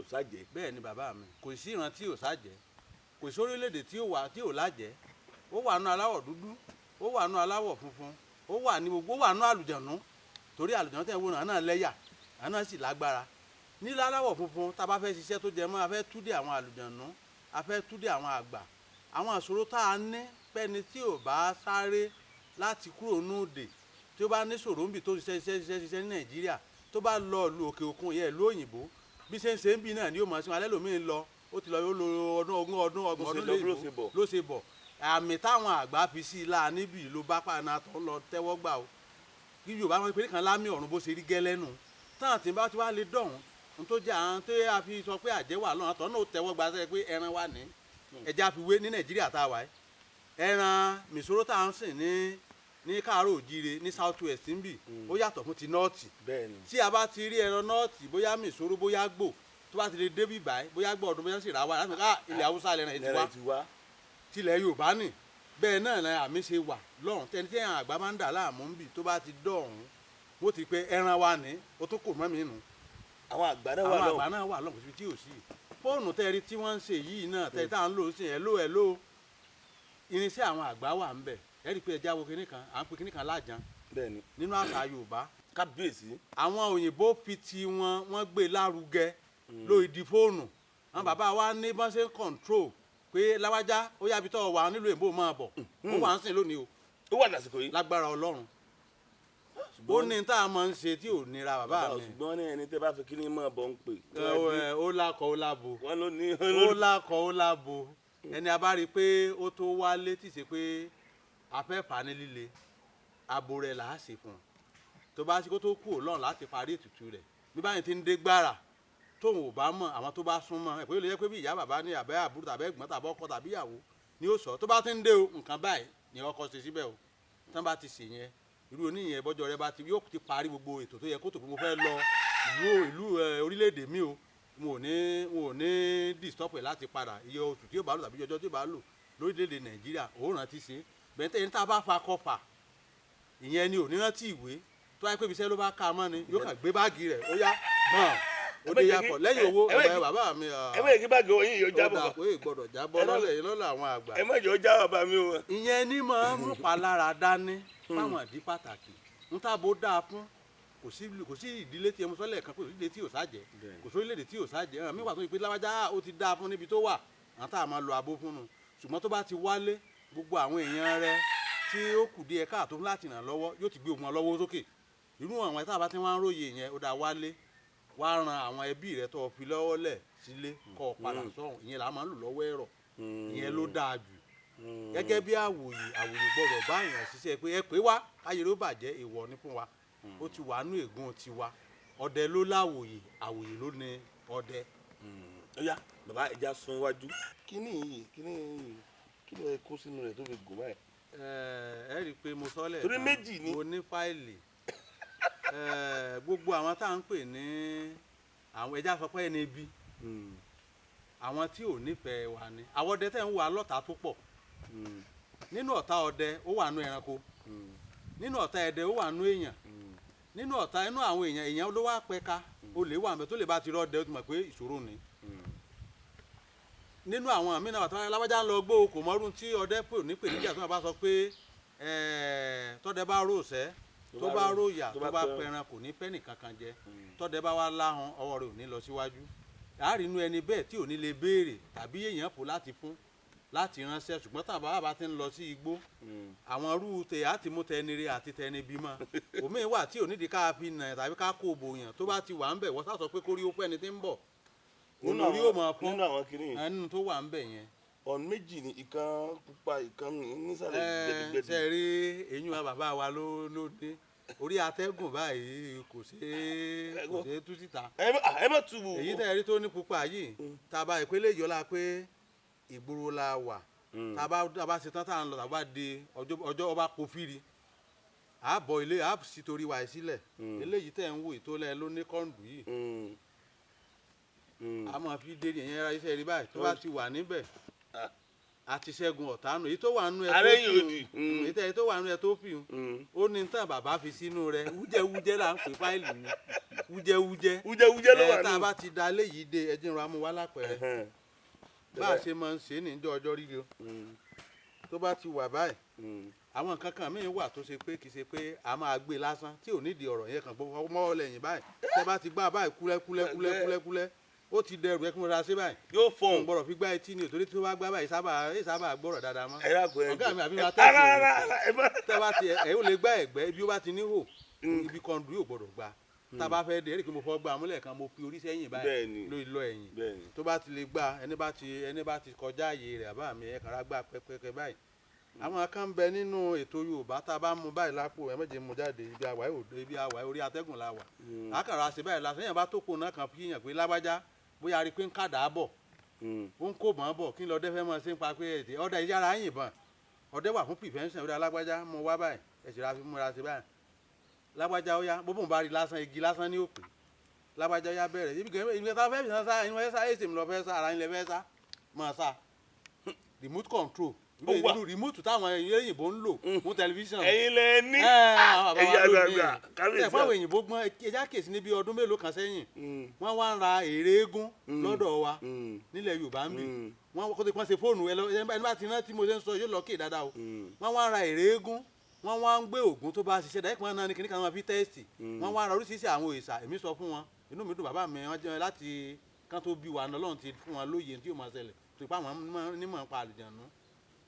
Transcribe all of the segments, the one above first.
ò sájẹ́. Bẹ́ẹ̀ ni, bàbá mi, kò sí ìran tí ò sájẹ́, kò sí orílẹ̀-èdè tí ò wà tí ò lájẹ́. Ó wà nú aláwọ̀ dúdú, ó wà nú aláwọ̀ funfun, ó wà ní gbogbo, ó wà nú àlùjànnú, torí àlùjànnú tẹ̀ ń wò náà náà lẹ́yà, àwọn náà sì lágbára. Nílẹ̀ aláwọ̀ funfun, tá a bá fẹ́ ṣiṣẹ́ tó jẹ mọ́, a fẹ́ túdé àwọn àlùjànnú, a fẹ́ túdé àwọn àgbà, àwọn ìṣòro tá a ní pẹ́ni tí ò bá sáré láti kúrò núùdè, tí ó bá ní ṣòro níbi tó ṣiṣẹ́ ṣiṣẹ́ ṣiṣẹ́ ṣiṣẹ́ ní Nàìjíríà, tó bá lọ ìlú òkè òkun yẹn, ìlú òyìnbó, bí ṣe ń ṣe ń bì náà ni yóò máa ṣe wọn. Alẹ́ lòmíì lọ, ó ti lọ, yóò lo ọdún, 20 ọdún, 30 Bó ṣe ọdún lọ, ló léèbó ṣe bọ̀. Ló ṣe bọ̀. Àmì táwọn àgbà fi sí i láà níbí ló bá pààna tó ń lọ tẹ́wọ́ gbà o. Kí Yorùbá wọn pé kan lámì ọ̀run, bó ṣe rí gẹ́lẹ́ nù táwọn tí bá ti wá lè dọ̀hún n tó jẹ́ àwọn tó yẹ fi sọ pé àjẹ́ wà lọ́nà àtọ̀ náà ó tẹ́wọ́ gba sẹ́ pé ẹran wà ní ẹja fi wé ní Nàìjíríà tá a wà yìí. Ẹran mìsòrò tá à ń sìn ní káàárọ̀ òjíire ní South West ń bì, ó yàtọ̀ fún ti North. Tí a bá ti rí ẹran North, bóyá mìsòrò, bóyá gbò, tó bá ti lè débi báyìí, bóyá gbọ́ ọdún, bóyá sì rà wá láti ká ilẹ̀ Haúsá lẹ́ran ẹ̀ ti wá Lẹ́rẹ̀ ti wá. Tilẹ̀ Yorùbá nì. Bẹ́ẹ̀ náà ni àmì ṣe wà lọ́rùn tẹni tí àwọn àgbà máa ń dà láàmú ń bì, tó bá ti dọ̀hún, wọ́n ti pé ẹran wa ní ó tó kò mọ́ mi nù. Àwọn àgbà náà wà Àwọn lọ́hùn. àgbà náà wà lọ́hùn, kò síbi tí ò sí. Fóònù tẹ́rí tí wọ́n ń ṣe yìí náà, tẹ́rí tá à ń lò ó sí, ẹ̀ ló ẹ̀ ló irinṣẹ́ àwọn àgbà wà ń bẹ̀. Ẹ rí i pé ẹja wo kinní kan, à ń pe kinní kan lájan nínú àṣà Yorùbá. Kábíyèsí. Àwọn òyìnbó fi ti wọn, wọ́n gbé lárugẹ lórí di fóònù. Àwọn bàbá wa ní bọ́n ṣe ń control pé láwájá, ó yábi tó wà nílùú èbó, máa bọ̀. Ó wà ń sìn lónìí o. Ó wà lásìkò yìí. Lágbára Ọlọ́run, ó ní tá a máa ń ṣe tí ò nira, bàbá mi. Ṣùgbọ́n ní ẹni tẹ́ bá fi kíní mọ́ bọ̀ ń pè. Ẹ, ó lákọ, ó lábo. Wọ́n ló ní. Ó lákọ, ó lábo. Ẹni a bá rí i pé ó tó wálé, tí ì ṣe pé a fẹ́ fà á ní líle, abo rẹ̀ là á ṣe fún un. Tó bá ṣe kó tó kú lọ́run láti parí ètùtù rẹ̀, bí báyìí ti ń dé gbára, tóun ò bá mọ̀, àwọn tó bá súnmọ́ ẹ̀ pé ó lè jẹ́ pé bí ìyá, bàbá ní àbẹ́ àbúrò tàbí ẹ̀gbọ́n tàbí ọkọ tàbí ìyàwó ni ó sọ tó bá ti ń dé o, nǹkan báyìí ni ọkọ ṣe síbẹ̀ o. Tán bá ti ṣe yẹn, irú oníyẹn bọ́jọ́ rẹ bá ti yóò ti parí gbogbo ètò tó yẹ kó tó pé mo fẹ́ lọ ìlú orílẹ̀-èdè mi o, mo ò ní disturb ẹ̀ láti padà. Iye oṣù tí yóò bá lò tàbí ọjọ́ tí yóò bá lò lórílẹ̀-èdè Nàìjíríà, òun rántí ṣe bẹ́ẹ̀. Tẹ́yìn tá a bá fa kọfà, ìyẹn ni ò ní rántí ìwé. Tó wáyé pé ibiṣẹ́ ló bá ká a mọ́ ni, yóò kàn gbé báàgì rẹ̀, ó yá gbọ̀n, ó dé yàpọ̀ lẹ́yìn owó ọ̀rẹ́ bàbá mi. Ẹ má yẹ kí báàgì oyin yóò Ó jábọ̀. dà pé ìgbọ́dọ̀ jábọ́ lọ́lẹ̀ yìí lọ́lẹ̀ àwọn àgbà. Ẹ má jẹ́ ó já bàbá mi o. Ìyẹn ní máa ń mú palára dání fáwọn ìdí pàtàkì ń tábò dáa fún. Kò sí ìdílé tí ẹ mú sọ́lẹ̀ kan, kò sí ìdílé tí ò sájẹ́, kò sí orílẹ̀-èdè tí ò sájẹ́. Ẹ̀rọ mi wà tó yẹ pé láwájá, ó ti dáa fún níbi tó wà, àwọn tá a máa lo abo fún un. Ṣùgbọ́n tó bá ti wálé, gbogbo àwọn èèyàn rẹ̀ tí ó kù díẹ̀ káàtó láti ràn lọ́wọ́, yóò ti gbé òun lọ́wọ́ sókè. Irú àwọn tá a bá ti wá ń róye yẹn, ó dáa, wálé wá ran àwọn ẹbí rẹ̀ tó fi lọ́wọ́ lẹ̀ sílé, kọ́ ọ padà sọ́hùn. Ìyẹn là máa ń lò lọ́wọ́ ẹ̀rọ, ìyẹn ló dáa jù. Gẹ́gẹ́ bí àwòyè, àwòyè gbọ́dọ̀ bá èèyàn ṣiṣẹ́ pé ẹ pé wá káyé ló bàjẹ́, èèwọ̀ ni fún wa. Ó ti wà nú ègún tiwa. Ọdẹ ló láwòyè, àwòyè ló ní ọdẹ. Ó yá bàbá, ẹja sún wájú. Kíní yìí, kíní yìí, kí ló yẹ kó sínú rẹ̀ tó fi gùn báyìí? Ẹ rí i pé mo sọ lẹ́ẹ̀kan. Torí méjì ni. Mo ní fáìlì. Gbogbo àwọn tá à ń pè ní àwọn ẹja sọ pé ẹni ibi, àwọn tí ò nífẹ̀ẹ́ wa ni. Àwọn ọdẹ tẹ̀ ń wà lọ́tà tó pọ̀. Nínú ọ̀tá ọdẹ, ó wà nú ẹranko. Nínú ọ̀tá ẹdẹ, ó wà nú èèyàn. Nínú ọ̀tá inú àwọn èèyàn, èèyàn ló wá pẹ̀ka, olè wà mẹ́ tó lè bá ti rọ́ọ̀dẹ, ó ti mọ̀ pé ìṣòro ni. Nínú àwọn àmì náà, àtàwọn alábàjá ń lọ gbó kò mọ́rún tí ọdẹ pè ní pèníjà, tó máa bá sọ pé tọ́dẹ bá rò sẹ́, tó bá ròyà, tó bá pẹran, kò ní fẹ́ nìkankan jẹ. Tọ́dẹ bá wá láhùn, ọwọ́ rẹ̀ ò ní lọ síwájú. Àárín inú ẹni bẹ́ẹ̀ tí ò ní lè béèrè tàbí èèyàn fò láti fún láti ránṣẹ́. Ṣùgbọ́n tàbá bàbá ti ń lọ sí igbó, àwọn irú tẹ àti mú tẹni re àti tẹni bímọ òmíì wà tí ò nídìí ká fi nà tàbí ká kó bò yàn. Tó bá ti wà ń bẹ̀, wọ́n sá sọ pé kórí ó fẹ́ni tí ń bọ̀, olórí ó máa fún Nínú àwọn kìnìún ẹnu tó wà ń bẹ̀ yẹn. Ọ̀n méjì ni, ìkan pupa, ìkan nísàlẹ̀ Ẹ gbẹdúgbẹdú. Ṣe rí eyín wa, bàbá wa ló dé orí atẹ́gùn báyìí, kò ṣeé tú síta. Ẹ má tu wò. Èyí tẹ́ ẹ rí tó ní pupa yìí, tá a bá ìpele ìyọlá pé ìgboro la wà, tá a bá ṣe tán, tá à ń lọ, tá a bá di ọjọ́ ọjọ́ ọba kò fìrí, à bọ̀ ilé, à sì torí wa sílẹ̀. Eléyìí tẹ́ ń wò ìtólẹ̀ ló ní kọ́ńdù yìí, a máa fi dé ìyẹn ra iṣẹ́ rí báyìí tó bá ti wà níbẹ̀. Àti ṣẹ́gun ọ̀tá nù. Èyí tó wà nù ẹ tó Arẹ́yìn fi òdì. hùn, èyí tó wà nù ẹ tó fi hùn, ó ní tán bàbá fi sínú rẹ̀. Wújẹ́wújẹ́ là ń pè fáìlì ni, wújẹ́wújẹ́. Wújẹ́wújẹ́ ló wà Ẹ tá a nù. bá ti da léyìí dé, ẹ jẹ́ n ra mú wá lápẹ̀rẹ̀ bá a ṣe máa ń ṣe é níjọ́ ọjọ́ ríro tó bá ti wà báyìí. Àwọn nǹkan kan míì wà tó ṣe pé kì í ṣe pé a máa gbé lásán tí ò nídìí ọ̀rọ̀ yẹn kàn gbọ́ mọ́ lẹ́yìn báyìí. Tẹ́ bá ti gbá báyìí, kúlẹ́ kúlẹ́ kúlẹ́ kúlẹ́ kúlẹ́, ó ti dẹrù. Ẹ kí mo ra ṣe báyìí. Yóò N fọhùn. gbọ́dọ̀ fi gbá etí ni, òtórí tí ó bá gbá báyìí sábà ẹ sábà gbọ́rọ̀ dáadáa mọ́. Ẹ dákun, ẹ Ọ̀gá jọ̀ọ́. mi, àbí máa tẹ̀sí Rárá, o? rárá, ẹ má. Tẹ́ bá ti ẹ ó lè gbá ẹ̀gbẹ́ ibi ó bá ti níhò, ibi kan dùn yóò gbọ́dọ̀ gbá. Tá a bá fẹ́ dé, ẹ̀rí pé mo fọ́ gbá amúlẹ̀ kan, mo fi orí sẹ́yìn báyìí lórí lọ ẹ̀yìn. Tó bá ti lè gbá, ẹni bá ti kọjá ààyè rẹ̀, àbá mi, ẹ kàrá gbá pẹ́pẹ́pẹ́ báyìí. Àwọn kan ń bẹ nínú ètò Yorùbá tá a bá mú báyìí lápò ẹ méje mú jáde. Ibi àwà òde, ibi àwà orí atẹ́gùn la wà. Àkàrà ṣe báyìí lásán yẹn bá tó kó náà kan fi hàn pé lágbájá bóyá a rí i pé ń kàdá bọ̀, ó ń kó bọ̀n bọ̀, kí n lọ dẹ́fẹ́ mọ́ sí ń pa pé ètè ọ̀dà ìyára yìnbọn. Ọ̀dẹ wà fún prevention. Ọ̀dà lágbájá mú wá báyìí, ẹ̀sìn ra fi múra sí báyìí. Lágbájá ó yá, bóbó ń bá rí lásán, igi lásán ní òpè. Lágbájá ó yá, bẹ̀rẹ̀ ibi gẹ̀mẹ́ ibi tá a fẹ́ fi sá inú ẹ sá, èsì mi lọ fẹ́ sá, ara yín lẹ fẹ́ sá, máa sá remote control. Ó wà. Irú remote táwọn òyìnbó ń lò fún tẹlifíṣàn. Ẹ̀yin lẹ ní. Àwọn bàbá Ẹ̀yin wa ló ní. àgbààgbà, kábíyèsí. Ẹ fún àwọn òyìnbó gbọ́n. Ẹjá kèsì níbi ọdún mélòó kan sẹ́yìn, wọ́n wá ń ra èrè eégún lọ́dọ̀ wa nílẹ̀ Yorùbá ń bì. Wọ́n kó tó pọ́n ṣe fóònù ẹ lọ. Ẹni bá ti rántí mo ṣe ń sọ yóò lọ kéè dáadáa o. Wọ́n wá ń ra èrè eégún, wọ́n wá ń gbé ògùn tó bá ṣiṣẹ́ dáa ìpín náà ní kíní kan máa fi test. Wọ́n wá ń ra oríṣiríṣi àwọn òòṣà. Èmi sọ fún wọn, inú mi dùn. Bàbá mi, wọ́n jẹ́ láti kán tó bí wa ní Ọlọ́run ti fún wọn lóye tí yóò máa ṣẹlẹ̀ tó ipá àwọn onímọ̀ nípa àlùjànnú.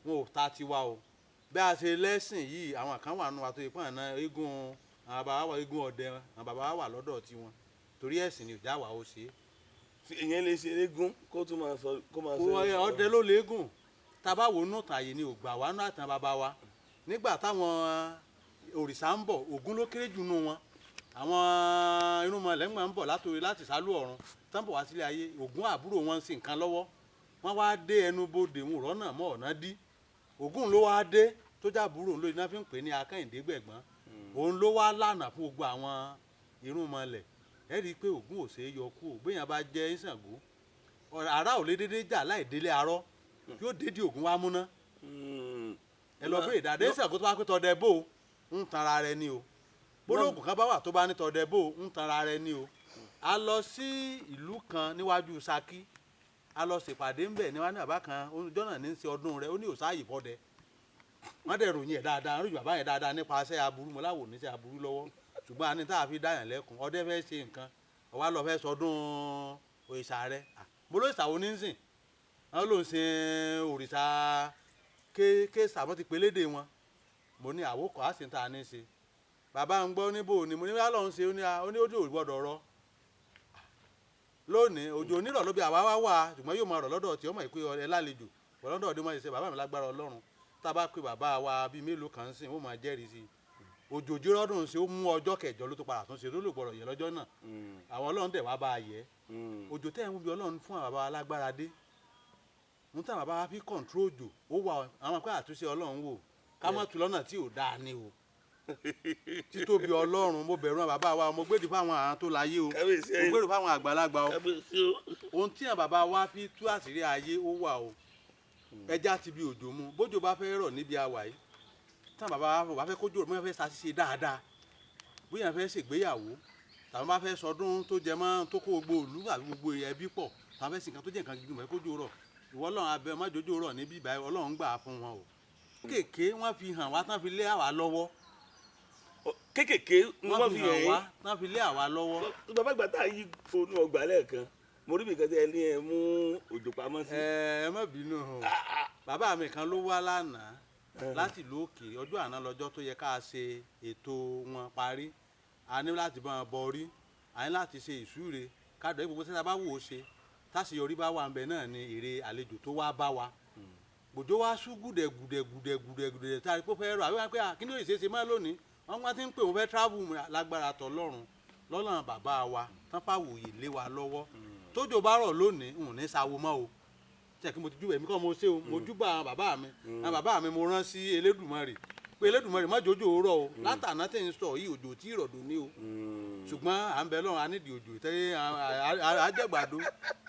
Wọn ò ta tiwa o. Bí a ṣe lẹ́sìn yìí, àwọn kan wà nù wa tó ipá àná eégún àwọn bàbá wa, eégún ọdẹ àwọn bàbá wa wà lọ́dọ̀ tiwọn, torí ẹ̀sìn ni ò já wa ó ṣe é. Ìyẹn lè ṣe eégún kó tún máa sọ, kó máa Kó sọ. ọdẹ ló léegun. Tá a bá wò nù tàyè ni ò gbà wá nù àtàn bàbá wa nígbà táwọn òrìṣà ń bọ̀, Ògún ló kéré jù nù wọn. Àwọn irúnmọlẹ̀ ń bọ̀ látòrí láti sálú ọ̀run tán bọ̀ wá sílé ayé. Ògún àbúrò wọn ń sin nǹkan lọ́wọ́, wọ́n wá dé ẹnu bodè, wọn rọ́nà mọ́ ọ̀nà dí. Ògún ló wá dé tó jábúrò òun ló iná fi ń pè ní Akẹ́hìndé gbẹ̀gbọ́n. Òun ló wá lànà fún gbogbo àwọn irúnmọlẹ̀. Ẹ rí i pé Ògún ò ṣeé yọ kú ò. Béèyàn bá jẹ́ Ṣàngó, ará ò lè dédé jà láì délé arọ́, yóò dédé Ògún wá múná. Ẹ lọ bẹ́ẹ̀ dáadé. Ṣàngó tó bá pé tọdẹ bò ń tanra rẹ ni o. Gbólóhùn kan bá wà tó bá ní tọdẹ bò ń tanra rẹ ni o. A lọ sí ìlú kan níwájú Ṣakí, a lọ ṣèpàdé ńbẹ̀ níwájú bàbá kan. Ọjọ́ náà ní í ṣe ọdún rẹ̀. Ó ní òsáàyè fọdẹ. Wọ́n dẹ̀ ròyìn ẹ̀ dáadáa, ròyìn bàbá yẹn dáadáa nípa iṣẹ́ aburú. Mọ́ láwò níṣẹ́ aburú lọ́wọ́, ṣùgbọ́n a ní tá a fi dáyàn lẹ́kùn. Ọdẹ fẹ́ ṣe nǹkan, ọwá lọ fẹ́ sọdún òrìṣà rẹ̀. Mo ló ṣàwọn onísìn wọn ló ń sin òrìṣà ké sàmọ́ ti pelédè wọn. Mo ní àwòkọ́ á sì ń ta ní ṣe. Bàbá ń gbọ́ níbo ni mo ní wàá lọ́n ṣe. Ó ní ojú ò gbọ́dọ̀ rọ lónìí. Òjò onírọ̀ ló bí àwa wá wà, ṣùgbọ́n yóò máa rọ̀ lọ́dọ̀ tí ó mọ̀ pé ẹ lálejò lọ́dọ̀ ọdún máa ṣe. Bàbá mi, lágbára Ọlọ́run, tá a bá pe bàbá wa bíi mélòó kan sìn, ó máa jẹ́rìí sí i. Òjòjì rọ́dùn ṣe, ó mú ọjọ́ kẹjọ ló tó padà tún ṣe tó lè gbọ́dọ̀ yẹ lọ́jọ́ náà. Àwọn Ọlọ́run dẹ̀ wá bá a yẹ. Òjò tẹ́ ẹ̀ ń bí Ọlọ́run fún àwọn bàbá wa lágbára dé ń tàn, bàbá wa fi control òjò. Ó wà àwọn pé àtúnṣe Ọlọ́run wò ká má tu lọ́nà tí ò dáa ni o. Títóbi Ọlọ́run, mo bẹ̀rù àwọn bàbá wa, mo gbèdì fáwọn àwọn tó láyé o. Kábíyèsí. Mo gbèdì fáwọn àgbàlagbà o. Kábíyèsí o. Ohun tí àwọn bàbá wa fi tú àṣírí ayé, ó wà o. Ẹja ti bi òjò mu. Bójò bá fẹ́ rọ̀ níbi àwà yìí, táwọn bàbá wa bá fẹ́ kójò, bóyá fẹ́ ṣàṣìṣe dáadáa, bóyá fẹ́ ṣègbéyàwó, tàbí bá fẹ́ sọdún tó jẹ mọ́ tó kó gbogbo ìlú àbí gbogbo ẹbí pọ̀, tàbí fẹ́ ṣe nǹkan tó jẹ́ nǹkan gidi mọ́, kójò rọ̀, ìwọ Ọlọ́run abẹ má jójó rọ̀ níbí ìbáyìí. Ọlọ́run gbà á fún wọn o. Kéèké wọ́n fi hàn wá tán, fi lé àwa lọ́wọ́. Kékèké ni wọ́n fi hàn wá yín. Tán fi lé àwa lọ́wọ́. Bàbá ìgbà tá a yí fonú ọgbà lẹ́ẹ̀kan, mo rí bìkan tí ẹ ní ẹ mú òjò pamọ́ sí. Ẹ má bínú o. Bàbá mi kan ló wá lánàá láti ìlú òkè. Ọjọ́ àná lọ́jọ́ tó yẹ ká ṣe ètò wọn parí. A ní láti bá wọn bọ orí, a ní láti ṣe ìsúre kádọ̀ ẹ. Gbogbo sẹ́ta bá wò ó ṣe táṣeyọrí bá wà ń bẹ náà ni èrè àlejò tó wá bá wa. Gbòjó wá sú gùdẹ̀ gùdẹ̀ gùdẹ̀ gùdẹ̀ gùdẹ̀ tá a rí pé ó fẹ́ rọ. Àbí wọn pé kí ni yóò ṣe é ṣe mọ́ lónìí? Wọ́n wá ti ń pè wọ́n fẹ́ travel lágbára tọlọ́run lọ́nà bàbá wa tán fàwòye lé wa lọ́wọ́. Tójò bá rọ̀ lónìí, n ò ní sáwo mọ́ o. Ṣe kí mo ti júbà? Èmi kọ́ mo ṣe o. Mo júbà àwọn bàbá mi, àwọn bàbá mi. Mo rán sí Elédùmarè pé, Elédùmarè, má jòjò rọ̀ o. Látàná tí ń sọ yìí, òjò tí ìrọ̀dùn ní o. Ṣùgbọ́n à ń bẹ Ọlọ́run, a nídìí òjò tẹ́ àjẹgbàdo,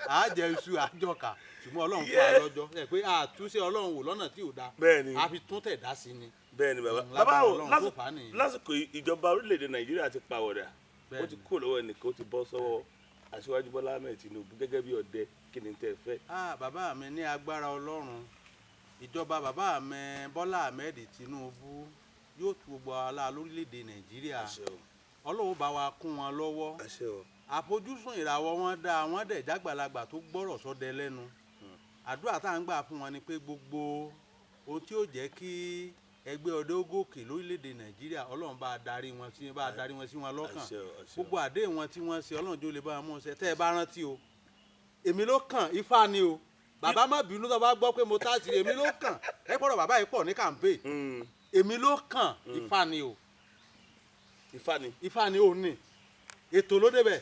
àjẹ iṣu, àjọkà, ṣùgbọ́n Ọlọ́run fún wa lọ́jọ́ ẹ pé àtúnṣe Ọlọ́run wò lọ́nà tí ò dáa, a fi tún tẹ̀ dá sí ni. Bẹ́ẹ̀ ni, bàbá. Lágbára Bàbá o, Ọlọ́run tó fà á nìyẹn. Lásìkò yìí, ìjọba orílẹ̀-èdè Nàìjíríà ti pàwọ̀dà, ó ti kúrò lọ́wọ́ ẹnìkan, ó ti bọ́ sọ́wọ́ Aṣíwájú Bọ́lá Ahmed Tinubu. Gẹ́gẹ́ bí ọdẹ, kí ni tẹ́ ẹ fẹ́? Ah, bàbá mi, ní agbára Ọlọ́run, ìjọba bàbá mi Bọ́lá Ahmed Tinubu yóò tu gbogbo ala lórílẹ̀‐èdè Nàìjíríà. Àṣẹ o. Ọlọ́run bá wa kún wọn lọ́wọ́. Àṣẹ o. Àfojúsùn ìràwọ̀ wọn dá wọn dẹ̀ jágbàlagbà tó gbọ́rọ̀ sọ́dẹ lẹ́nu. Àdúrà tá à ń gbà fún wọn ni pé gbogbo ohun tí ó jẹ́ kí ẹgbẹ́ ọdẹ ó gòkè lórílẹ̀‐èdè Nàìjíríà, Ọlọ́run bá a darí wọn sí, bá a darí wọn sí wọn lọ́kàn. Àṣẹ o, àṣẹ o. Gbogbo àdéhùn wọn tí wọ́n ṣe, Ọlọ́run jó lè bá wọn mú ṣẹ. Tẹ́ ẹ bá rántí o, èmi ló kàn, ifá ni o. Bàbá, má bínú tó bá gbọ́ pé mo tá sí èmi ló kàn. Ẹ gbọ́dọ̀ bàbá yìí pọ̀ ní campaign. Èmi ló kàn, ifá ni o. Ifá ni. Ifá ni, òun ni ètò ló débẹ̀.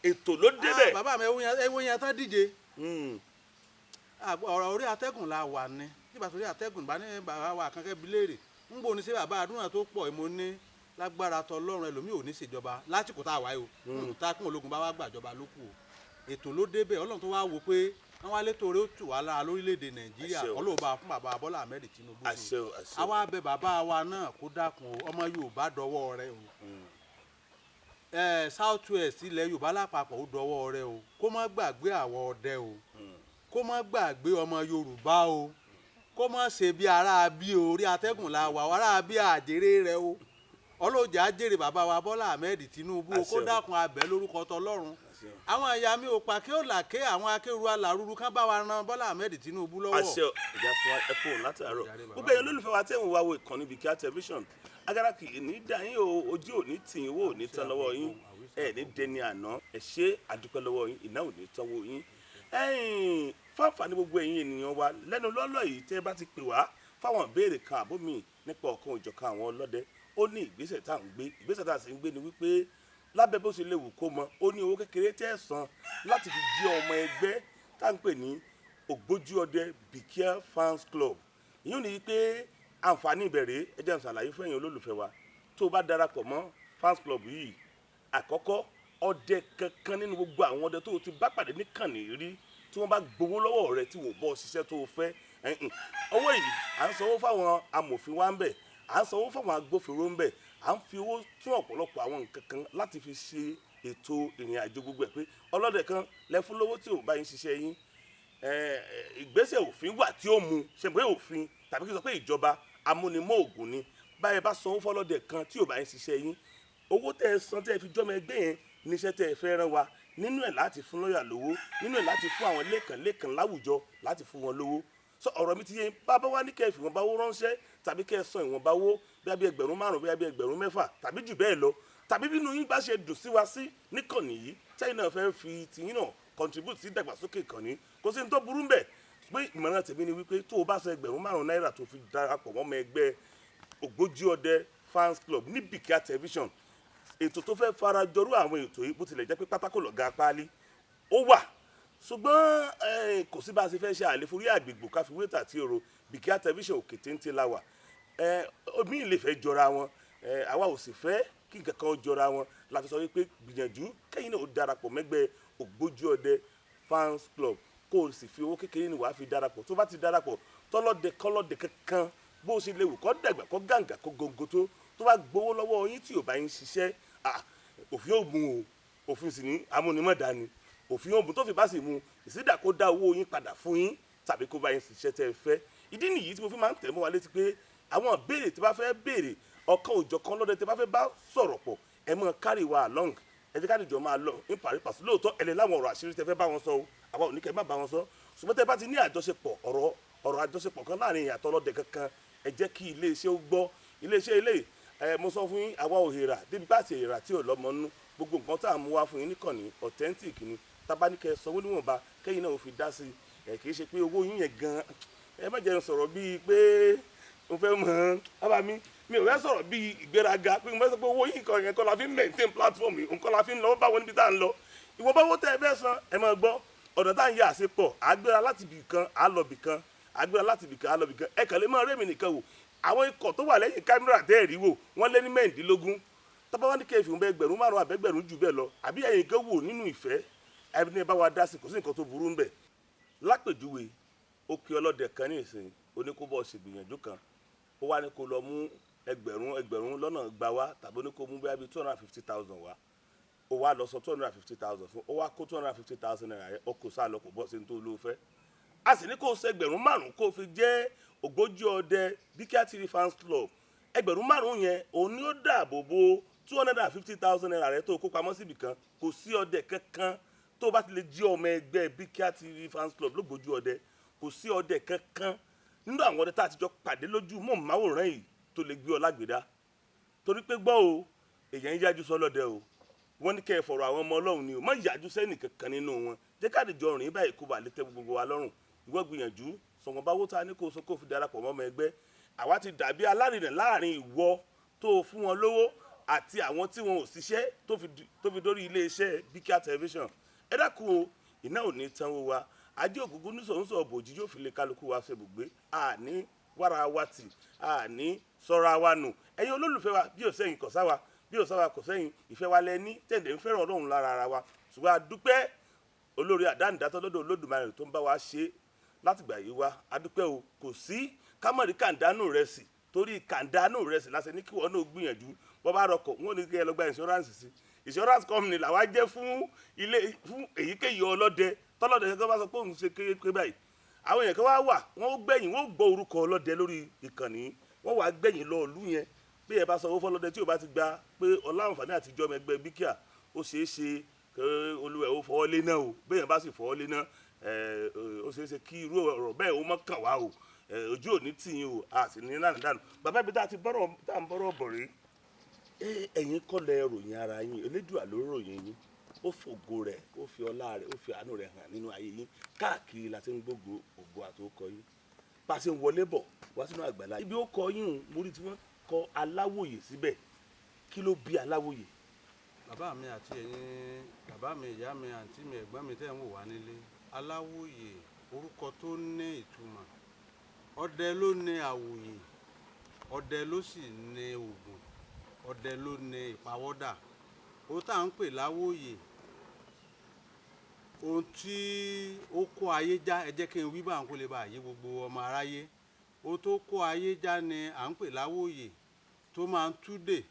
Ètò ló débẹ̀. Ah, bàbá mi, ẹ wo yẹn tán díje. Ọ̀rọ̀ orí atẹ́gùn la wà ní nígbà tó rí atẹ́gùn bá ní bàbá wa kankan bi léèrè ń gbóni sí bàbá àdúrà tó pọ̀. Mo ní lágbára tọlọ́run, ẹlòmíì ò ní ṣèjọba lásìkò tá a wáyé o, tá a kún ológun bá wá gbàjọba ló kù o. Ètò ló débẹ̀. Ọlọ́run tó wá wò pé wọ́n wá létò orí ó tù wá lára lórílẹ̀‐èdè Nàìjíríà, Àṣẹ o. Ọlọ́run bá fún bàbá Bọ́lá Ahmed Tinubu sí. Àṣẹ o, àṣẹ o. Àwa bẹ bàbá wa náà kó dákun o, ọmọ Yorùbá dọwọ́ rẹ o. South West, ilẹ̀ Yorùbá lápapọ̀, ó dọwọ́ rẹ o. Kó má gbàgbé àwọn ọdẹ o, kó má gbàgbé ọmọ Yorùbá o, kó má ṣe bí ará bí o. Orí atẹ́gùn la wà, ará bí àjèrè rẹ o. Ọlọ́jà àjèrè bàbá wa Bọ́lá Ahmed Tinubu o. Kó Àṣẹ o. dákun, abẹ́ lórúkọ tọlọ́run. Àṣẹ o. Àwọn ìyá mi ò pa kí ó là ké àwọn akéru alárúurú kán bá wa ran Bọ́lá Ahmed Tinubu lọ́wọ́. Àṣẹ o. Ìjà fún wa, ẹ kú òun látàárọ̀. Jàre, bàbá Gbogbo ẹ̀yin mi. olólùfẹ́ wa tẹ́ ń wá wo ìkànnì Bìkíá Tẹlifíṣàn, agara kì í ní dá yín o, ojú ò ní tì yín, owó ò ní tán lọ́wọ́ yín, ẹ ní dẹni àná. Ẹ ṣé, àdúpẹ́ lọ́wọ́ yín, iná ò ní tán wò yín. Ẹ̀yin fáǹfààní gbogbo ẹ̀yin ènìyàn wa lẹ́nu lọ́lọ́ yìí, tẹ́ bá ti pè wá fáwọn ìbéèrè kan àbómi nípa ọ̀kan òjọ̀kan àwọn ọlọ́dẹ, ó ní ìgbésẹ̀ tá à ń gbé. Ìgbésẹ̀ tá à sì ń gbé ni wípé lábẹ́ bó ṣe lè wù kó mọ, ó ní owó kékeré tẹ́ ẹ̀ san láti fi jí ọmọ ẹgbẹ́ tá à ń pè ní Ògbójú Ọdẹ Bìkíá Fans Club. Ìyún ni pé àǹfààní ìbẹ̀rẹ̀, ẹ jẹ́ n ṣàlàyé fún ẹ̀yin olólùfẹ́ wa. Tó o bá darapọ̀ mọ́ fans club yìí, àkọ́kọ́, ọdẹ kankan nínú gbogbo àwọn ọdẹ tó o ti bá pàdé níkànnì rí tí wọ́n bá gbowó lọ́wọ́ rẹ tí wò bọ́ ṣiṣẹ́ tó o fẹ́ ẹ̀hìn, owó yìí, à ń sanwó fáwọn amòfin wa ń bẹ̀, à ń sanwó fáwọn agbófinró ń bẹ̀, à ń fi owó tún ọ̀pọ̀lọpọ̀ àwọn nǹkan kan láti fi ṣe ètò ìrìn àjò gbogbo ẹ̀. Pé ọlọ́dẹ kan lẹ fún lówó tí ò bá yín ṣiṣẹ́ yín, ìgbésẹ̀ òfin wà tí ó mu ṣe pé òfin tàbí kí n sọ pé ìjọba amúnimọ́ ògùn ni. Báyìí bá sanwó fọlọ́dẹ kan tí ò bá yín ṣiṣẹ́ yín, owó tẹ́ ẹ san tẹ́ ẹ fi jọ́mọ ẹgbẹ́ yẹn níṣẹ́ tẹ́ ẹ fẹ́ rán wa, nínú ẹ̀ láti fún lọ́ọ̀yà lówó, nínú ẹ̀ láti fún àwọn lẹ́kàn lẹ́kàn láwùjọ, láti fún wọn lówó. Sọ ọ̀rọ̀ mi ti yé? Bàbá wa ní kẹ́ ẹ fi ìwọ̀nba owó ránṣẹ́ tàbí kẹ́ ẹ san ìwọ̀nba owó bí 5,000, bí 6,000 tàbí jù bẹ́ẹ̀ lọ, tàbí bínú yín bá ṣe dùn sí wa sí níkànnì yìí, tẹ́yìn náà fẹ́ fi tiyín náà contribute sí ìdàgbàsókè ìkànnì, kò sí ní tó burú mbẹ̀. Pé ìmọ̀ràn tèmi ni wípé tó o bá san 5,000 náírà tó fi darapọ̀ mọ́ ọmọ ẹgbẹ́ Ògbójú Ọdẹ Fans Club ní Bìkíá Television, ètò tó fẹ́ farajọrú àwọn ètò yìí, bó tilẹ̀ jẹ́ pé pátákó lọ̀gá páálí ó wà, ṣùgbọ́n kò sí bá a ṣe fẹ́ ṣe àleforí àgbègbè káfí wétà tí oro. Bìkíá Television, òkè téńté la wà. Omi lè fẹ́ jọra wọn, àwa ò sì fẹ́ kí nǹkan kan jọra wọn la fi sọ wípé gbìyànjú kẹ́yìn náà ó darapọ̀ mẹ́gbẹ́ Ògbójú Ọdẹ Fans Club, kó o sì fi owó kékeré ni wàá fi darapọ̀. Tó bá ti darapọ̀, tọ́lọ́dẹ kọ́lọ́dẹ kankan, bó o ṣe lè wù kó dàgbà, kó gàǹgà, kó gòǹgò tó, tó bá gbowó lọ́wọ́ yín tí ò bá yín ṣiṣẹ́, òfin ò mú o. Òfin sì ní amúnimọ̀dání, òfin ò mú. Tó fi bá sì mú ìsídà, kó dá owó yín padà fún yín tàbí kó bá yín ṣiṣẹ́ tẹ́ ẹ fẹ́. Ìdí nìyí tí mo fi máa ń tẹ̀ mọ́ wa létí pé àwọn ìbéèrè tí bá fẹ́ béèrè, ọ̀kan òjọ̀kan lọ́dẹ tí bá fẹ́ bá sọ̀rọ̀ pọ̀, ẹ mọ̀ carry wa along, ẹ jẹ́ ká dìjọ máa lọ ní pari passu. Lóòótọ́, ẹ lè láwọn ọ̀rọ̀ àṣírí tẹ́ fẹ́ bá wọn sọ o, àwa ò ní kẹ́ má bá wọn sọ, ṣùgbọ́n tẹ́ bá ti ní àjọṣepọ̀, ọ̀rọ̀ àjọṣepọ̀ kan láàrin ìyàtọ̀ ọlọ́dẹ kankan, ẹ jẹ́ kí iléeṣẹ́ ó gbọ́. Iléeṣẹ́ ilé ẹ, mo sọ fún yín, àwa ò hèrà débi bá ti hèrà tí ò lọ́mọ nú. Gbogbo nǹkan tá à ń mú wá fún yín níkànnì, authentic ni. Tábà ní kẹ́ ẹ sanwó níwọ̀nba kẹ́yìn náà ò fi dá sí i, ẹ kì í ṣe pé owó yín yẹn gan. Ẹ má jẹ́ n sọ̀rọ̀ bíi pé mo fẹ́ mọ̀ ọ́ bàbá mi, mi ò fẹ́ sọ̀rọ̀ bíi ìgbéraga pé mo fẹ́ sọ pé owó yín kan yẹn kọ́ la fi ń maintain platform yìí, nǹkan la fi ń lọ bá wọn níbi tá à ń lọ. Ìwọ̀nba owó tẹ́ ẹ fẹ́ san, ẹ máa gbọ́ ọ̀nà tá à ń yà sí pọ̀. Àgbéra láti ibì kan, à lọ bì kan, àgbéra láti ibì kan, à lọ bì kan. Ẹ kàn lè máa rémi nìkan wò, àwọn ikọ̀ tó wà lẹ́yìn kámẹ́rà tẹ́ ẹ̀ rí wò, wọ́n lé ní 16. Tọ́ba wá ní kẹ́ẹ̀fì ń bẹ 5,000 àbẹ́gbẹ̀rún jù bẹ́ẹ̀ lọ, àbí ẹ̀yin kan wò nínú ìfẹ́ ẹni bá wa dá sí, kò sí nǹkan tó burú ń bẹ̀. Lápèjúwe, ó pe ọlọ́dẹ kan ní ìsìn, oníkóbọ̀ ṣègbìyànjú kan, ó wá ní kó lọ mú 200,000 wá, tàbí ó ní kó mú bóyá bíi 250,000 wá. Ó wá lọ sọ 250,000 fún ó, wá kó ₦250,000 yẹn, ó kò sá lọ, kò bọ́ sí ní tó ló fẹ́. A sì ní kó o ṣe 5,000 kó o fi jẹ́ ògbójú ọdẹ Bíkíà TV fans club. 5,000 yẹn, òun ni ó dáàbò bo ₦250,000 rẹ tó o kó pamọ́ síbì kan. Kò sí ọdẹ kankan tó o bá ti lè jí ọmọ ẹgbẹ́ Bíkíà TV fans club lógbójú ọdẹ. Kò sí ọdẹ kankan nínú àwọn ọdẹ tá a ti jọ pàdé lójú mọ̀máwòrán yìí tó lè gbé ọ lágbèdá, torí pé gbọ́ o, èèyàn ń yájú sọlọ́dẹ o. Wọ́n ní kẹ́ ẹ fọ̀rọ̀ àwọn ọmọ Ọlọ́run ni o, má yájú sẹ́nì kankan nínú wọn. Jẹ́ ká dìjọ rìn báyìí kó bá lè tẹ́ gbogbo wa lọ́rùn. Ìwọ gbìyànjú sọ̀wọ́n bá wó ta ní kó o sọ kó o fi darapọ̀ mọ́ ọmọ ẹgbẹ́. Àwa ti dàbí alárinà láàrin ìwọ tó o fún wọn lówó àti àwọn tí wọn ò ṣiṣẹ́ tó fi dórí iléeṣẹ́ Bíkíà Television. Ẹ dákun o, iná ò ní tán wo wa. Ajé ògúngún nísòǹsò bòjì yóò fi lè kálukú wa ṣe bùgbé. Àní wàrà wa tì, àní sọra wa nù. Ẹ̀yin olólùfẹ́ wa, bí ò sẹ́yìn kò sáwa, bí ò sáwa kò sẹ́yìn. Ìfẹ́ wa lẹ ní tẹ̀lé ń fẹ́ràn Ọlọ́run lára ara wa, ṣùgbọ́n a dúpẹ́ olórí àdánidátọ́ lọ́dọ̀ Olódùmarè tó ń bá wa ṣe látìgbà yìí wá. A dúpẹ́ o. Kò sí kámọ̀rí kàńdánù rẹ̀ sí, torí kàńdánù rẹ̀ sí lásán ní kí wọ́n náà gbìyànjú. Bọ́ bá rọkọ̀, wọ́n ní kí ẹ lọ gba insurance sí. Insurance company làwa jẹ́ fún ilé, fún èyíkéyìí ọlọ́dẹ tọ́lọ́dẹ tó bá sọ pé òun ṣe kékeré báyìí. Àwọn èèyàn kan wá wà, wọ́n ó gbẹ̀yìn, wọ́n ó gbọ́ orúkọ ọlọ́dẹ lórí ìkànnì, wọ́n wàá gbẹ̀yìn lọ ìlú yẹn. Bí ẹ bá sọ owó fọlọ́dẹ tí ò bá ti gba pé ọláǹfààní àtijọ́ ọmọ ẹgbẹ́ Bíkíà, ó ṣeé ṣe kí olúwẹ̀ ó fọwọ́ lé náà o. Bẹ́ẹ̀ bá sì fọwọ́ lé náà, ó ṣeé ṣe kí irú ọ̀rọ̀ bẹ́ẹ̀ ó mọ́ kàn wá o. Ojú ò ní tì yín o, a sì ní lánàá dànù. Bàbá, ibi tá a ti bọ́rọ̀ tá à ń bọ́rọ̀ bọ̀ rèé. Ẹ̀yin kọ́ lẹ ròyìn ara yín, Elédùà ló ròyìn yín. Ó fògo rẹ̀, ó fi ọlá rẹ̀, ó fi àánú rẹ̀ hàn nínú ayé yín. Káàkiri la ti ń gbógo ògo àtòkọ yín. Bá a ṣe ń wọlé bọ̀ wá sínú àgbàlá ibi ó kọ yín o, mo rí tí wọ́n kọ Aláwòye síbẹ̀. Kí ló bí Aláwòye? Bàbá mi àti ẹ̀yin bàbá mi, ìyá mi, àǹtí mi, ẹ̀gbọ́n mi tẹ́ ń wò wá nílé, Aláwòye, orúkọ tó ní ìtumọ̀. Ọdẹ ló ní àwòyè, ọdẹ ló sì ní ògùn, ọdẹ ló ní ìpawọ́dà. Ohun tá à ń pè láwòye, ohun tí ó kó ayé já, ẹ jẹ́ kí n wí bá ń kó lè bá yé gbogbo ọmọ aráyé. Ohun tó kó ayé já ni à ń pè láwòye, tó máa ń túdè,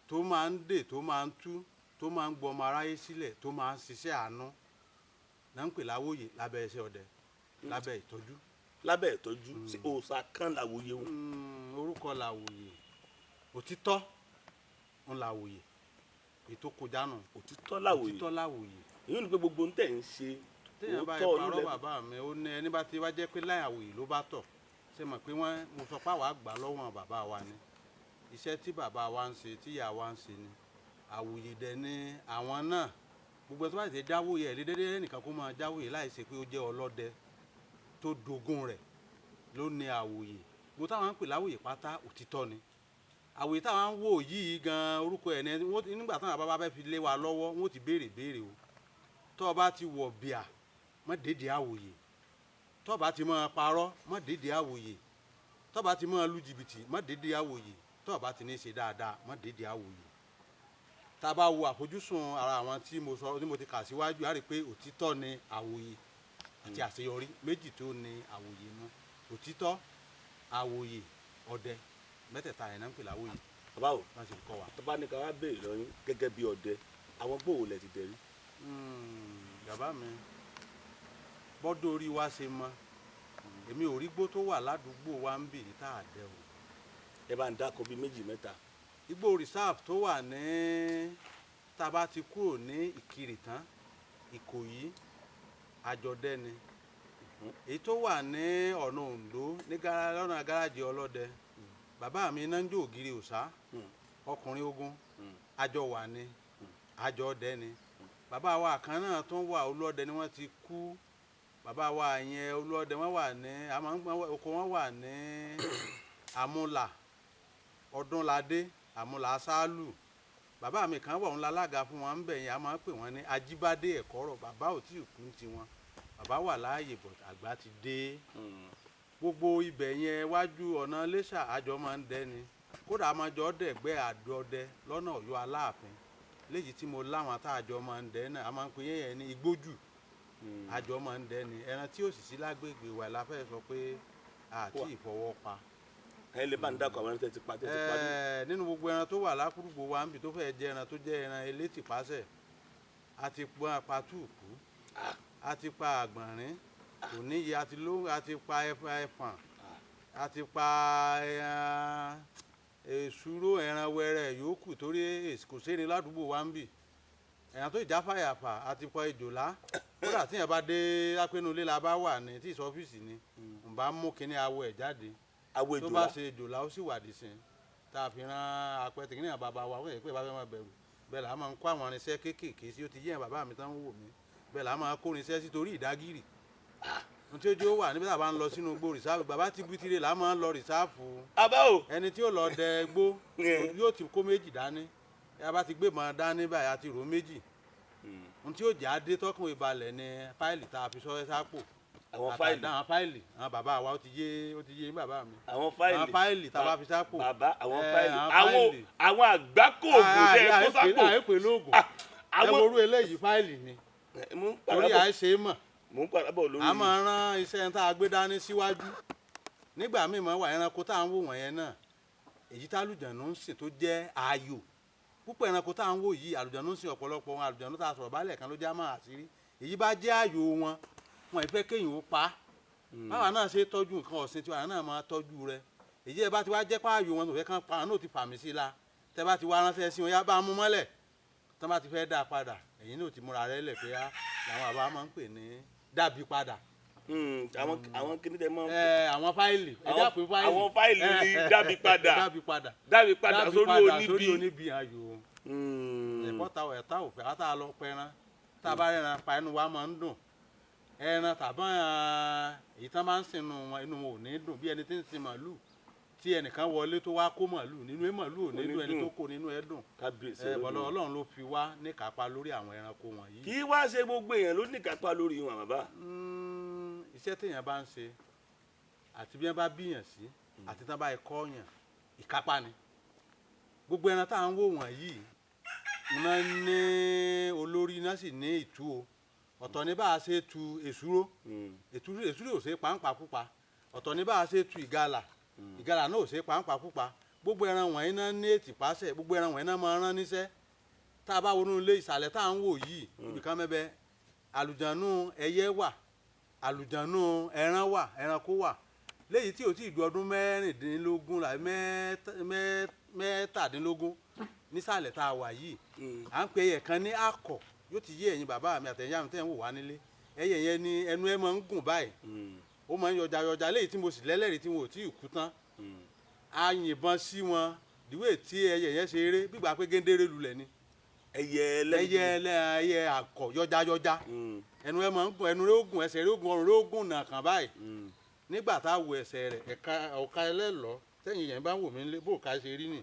tó máa ń dè, tó máa ń tú, tó máa ń gbọ́ ọmọ aráyé sílẹ̀, tó máa ń ṣiṣẹ́ àánú náà ń pè láwòye lábẹ́ iṣẹ́ ọdẹ, lábẹ́ ìtọ́jú. Lábẹ́ ìtọ́jú sí òòṣà kan làwòye wọn? Orúkọ làwòye, òtítọ́ ń làwòye, ètò kọjá nù. Òtítọ́ làwòye. Òtítọ́ làwòye. Èyí ni pé gbogbo ń tẹ̀ ń ṣe Téèyàn bá òótọ́ parọ́ ló lẹ. Bàbá mi, ó ní ẹni bá ti wá jẹ́ pé láì àwòye ló bá tọ̀, ṣe mọ̀ pé wọ́n mo sọ pé àwa gbà lọ́wọ́ bàbá wa ni. Iṣẹ́ tí bàbá wa ń ṣe, tí ìyá wa ń ṣe ni àwòye dẹ̀ ni àwọn náà. Gbogbo ẹ̀ tó bá ti jáwòye ẹ̀ lé dédé nìkan kó máa jáwòye láì ṣe pé ó jẹ́ ọlọ́dẹ tó dogun rẹ̀ ló ní àwòye. Gbogbo táwọn ń pè láwòye pátá, òtítọ́ ni àwòye táwọn ń wò yìí gan. Orúkọ ẹ̀ ní nígbà táwọn bàbá bá fẹ́ fi lé wa lọ́wọ́, wọ́n ti béèrè béèrè o. Tó o bá ti wọ̀ bíà, mọ́ dédé àwòye. Tó o bá ti máa parọ́, mọ́ dédé àwòye. Tó o bá ti máa lu jìbìtì, mọ́ dédé àwòye. Tó o bá ti ní ṣe dáadáa, mọ́ dédé àwòye. Tá a bá wo àfojúsùn ara àwọn tí mo sọ, tí mo ti kà síwájú, á rí i pé òtítọ́ ni àwòye àti àṣeyọrí. Méjì tó ní àwòye nu: òtítọ́, àwòye, ọdẹ. Mẹ́tẹ̀ẹ̀ta yẹn náà ń pè láwòye. Bàbá o, Bá ṣe kọ́ wa. Tó bá ní ká wá béèrè lọ yín gẹ́gẹ́ bí ọdẹ, àwọn gbòòwò lẹ ti dẹ̀ rí? Bàbá mi, bọ́dọ̀ orí wa ṣe mọ, èmi ò rí gbó tó wà ládùúgbò wa ń bì tá a dẹ o. Ẹ bá ń dákọ bíi méjì mẹ́ta. Igbó reserve tó wà ní tá a bá ti kúrò ní Ìkirè tán, Ìkòyí, àjọdẹ ni. Èyí tó wà ní ọ̀nà Oǹdó ní lọ́nà gáràjì ọlọ́dẹ, bàbá mi iná ń jó ògiri òsá, ọkùnrin ogun, àjọ wà ní àjọ ọdẹ ni. Bàbá wa kan náà tó wà, olóọdẹ ni, wọ́n ti kú. Bàbá wa yẹn, olóọdẹ, wọ́n wà ní oko wọn wà ní Àmúlà, Ọdúnládé, Àmúlà Sálù. Bàbá mi kan wà, òun lálága fún wọn ń bẹ̀ yẹn, a máa ń pè wọ́n ní Ajíbádé Ẹ̀kọ́rọ̀. Bàbá ò tí ì kú tiwọn, bàbá wà láàyè, but àgbà ti dé. Gbogbo ibẹ̀ yẹn, wájú ọ̀nà Iléṣà, àjọ máa ń dẹ́ni. Kódà a máa jọ dẹ̀gbẹ́ àdọdẹ lọ́nà Ọ̀yọ́ Aláàfin léyìí tí mo láwọn tá a jọ máa ń dẹ náà, a máa ń pè yẹn ní igbójù. Àjọ máa ń dẹ ni ẹran tí ò sì sí lágbègbè wa la fẹ́ sọ pé àti ìfọwọ́pa. Ẹ lè bá ń dákọ̀ àwọn ẹran tẹ́ ti pa, tẹ́ ti pa ní. Nínú gbogbo ẹran tó wà lákùrúgbò wa níbi tó fẹ́ jẹ ẹran tó jẹ́ ẹran elétìpásẹ̀, a ti pa patúùkù, a ti pa àgbọ̀nrín kò níye, a ti ló, a ti pa ẹfọ̀n, a ti pa ẹran èsúró, ẹran wẹrẹ yòókù torí kò sérin ládùúgbò wa ń bì, ẹran tó ìjà fàyàfà, a ti pa ìjòlá. Kódà tíyẹn bá dé lápẹ́nu ilé la bá wà ní tí ìsọfíìsì ni n bá mú kinní awọ ẹ̀ jáde. Awọ tó bá ìjòlá. ṣe ìjòlá, ó sì wà dìsín tá a fi rán apẹ tìkínní bàbá wa. Wọ́n yẹ pé bàbá máa bẹ̀rù bẹ́ẹ̀ là á máa ń kó àwọn irinṣẹ́ kéékèèké sí. Ó ti yé bàbá mi tán ń wò mí bẹ́ẹ̀ là á máa kó irinṣẹ́ sí torí ìdágìrì ohun tí ó jó wà níbi tá a bá ń lọ sínú igbó rìsáàfù. Bàbá ti butire là á máa ń lọ rìsáàfù. Abá o. Ẹni tí ó lọ dẹ igbó yóò ti kó méjì dání. Ẹ bá ti gbé mọ́ dání báyìí, a ti rò méjì. Ohun tí ó jà á dé tọkùn ìbalẹ̀ ni fáìlì tá a fi sọ́wọ́ sápò. Àwọn fáìlì. Àwọn fáìlì àwọn bàbá wa, ó ti yé, ó ti yé bàbá mi. Àwọn fáìlì. Àwọn fáìlì tá a bá fi sápò. Bàbá, àwọn fáìlì. Àwọn àwọn fáìlì. Àwọn àgbákò ògùn tẹ kó sápò. Àìpé lóògùn ẹ. Àwọn Worú eléyìí, fáìlì ni. Mò ń Torí padà bọ̀. àìṣe é mọ̀. Mò ń padà bọ̀ lórí. A máa rán iṣẹ́ tá a gbé dání síwájú. Nígbà míì máa wà, ẹranko tá à ń wò wọ̀nyẹn náà, èyí tá àlùjànnú ń sìn tó jẹ́ ààyò púpọ̀. Ẹranko tá à ń wò yìí, àlùjànnú ń sìn ọ̀pọ̀lọpọ̀ wọn. Àlùjànnú tá a sọ̀rọ̀ bálẹ̀ kan ló já máa àṣírí. Èyí bá jẹ́ ààyò wọn, wọn ì fẹ́ kéèyàn ó pa á. Báwa náà ṣe tọ́jú nǹkan ọ̀sìn tiwa náà máa tọ́jú rẹ̀. Èyí ẹ bá ti wá jẹ́ páàyò wọn tó fẹ́ kán pa, àwọn náà ti fàmì sí i la. Tẹ́ bá ti wá ránṣẹ́ sí wọn, yá bá a mú mọ́lẹ̀ tọ́ bá ti fẹ́ dá a padà, ẹ̀yin náà ti múra rẹ̀ lẹ̀ pé á làwọn àbá máa ń pè ní dàbí padà. Àwọn kíní tẹ mọ́. Ẹ àwọn fáìlì, ẹ já pé fáìlì. Àwọn fáìlì ní dábì padà. Dábì padà. Dábì padà Dábì sórí padà sórí oníbi. Oníbi ayò. Ẹ̀kọ́ ta ẹ̀ta òfẹ́ ata lọ pẹran. Tá a bá rẹran pa, inú wa máa ń dùn. Ẹran tàbí èyí tán bá ń sin inú wọn, inú wọn ò ní dùn bí ẹni tí ń sin màálù tí ẹnìkan wọlé tó wá kó màálù nínú ẹ, màálù ò ní dùn, ẹni tó kó nínú ẹ dùn. Kábíyèsí. Ẹ bọ̀lọ́ Olódùmarè. Ọlọ́run ló fi wá níkápá lórí àwọn ẹranko wọ̀nyí. Kì í wá ṣe gbogbo èèyàn ló ní kápá lórí wọn, bàbá. Iṣẹ́ téèyàn bá ń ṣe àti bí wọ́n bá bíyàn sí àti tán bá kọ́ yàn, ìkápá ni. Gbogbo ẹran tá à ń wò wọ̀nyí iná ní olórí, iná sì ní ìtú o. Ọ̀tọ̀ ní bá a ṣe tu èsúró, èsúró ò ṣe é pàǹpà púpa. Ọ̀tọ̀ ní bá a ṣe tu ìgalà, ìgalà náà ò ṣe é pàǹpà púpa. Gbogbo ẹran wọ̀nyí náà ní ètìpásẹ̀. Gbogbo ẹran wọ̀nyí náà máa rán níṣẹ́. Tá a bá wọnú ilé ìsàlẹ̀ tá à ń wò yìí, ibìkan mẹ́bẹ́ àlùjànnú ẹyẹ wà, àlùjànnú ẹran wà, ẹranko wà léyìí tí ò tí ì ju ọdún 16 làbí 17 nísàlẹ̀ tá a wà yìí. À ń pe ẹyẹ kan ní akọ. Yóò ti yé ẹ̀yin bàbá mi àtẹ̀yìn àmì tẹ̀ ń wò wá nílé. Ẹyẹ yẹn ni ẹnu ẹ máa ń gùn báyìí, ó máa ń yọjà yọjà. Léyìí tí mo sì lẹ́lẹ́rìí tí wọn ò tí ì kú tán, a yìnbọn sí wọn ìwé tí ẹyẹ yẹn ṣe eré gbígbà pé géńdéré lulẹ̀ ni. Ẹyẹ ẹlẹ́nu. Ẹyẹ ẹlẹ́, ẹyẹ akọ yọjà yọjà, ẹnu ẹ máa ń gùn, ẹnu rẹ̀ ó gùn, ẹsẹ̀ rẹ̀ ó gùn, ọrùn rẹ̀ ó gùn nàkàn báyìí. Nígbà tá a wo ẹsẹ̀ rẹ̀, ẹ̀ka ọ̀ka ẹlẹ́lọ́ tẹ̀yìn yẹn bá ń wò mí lé bó ká ṣe rí nì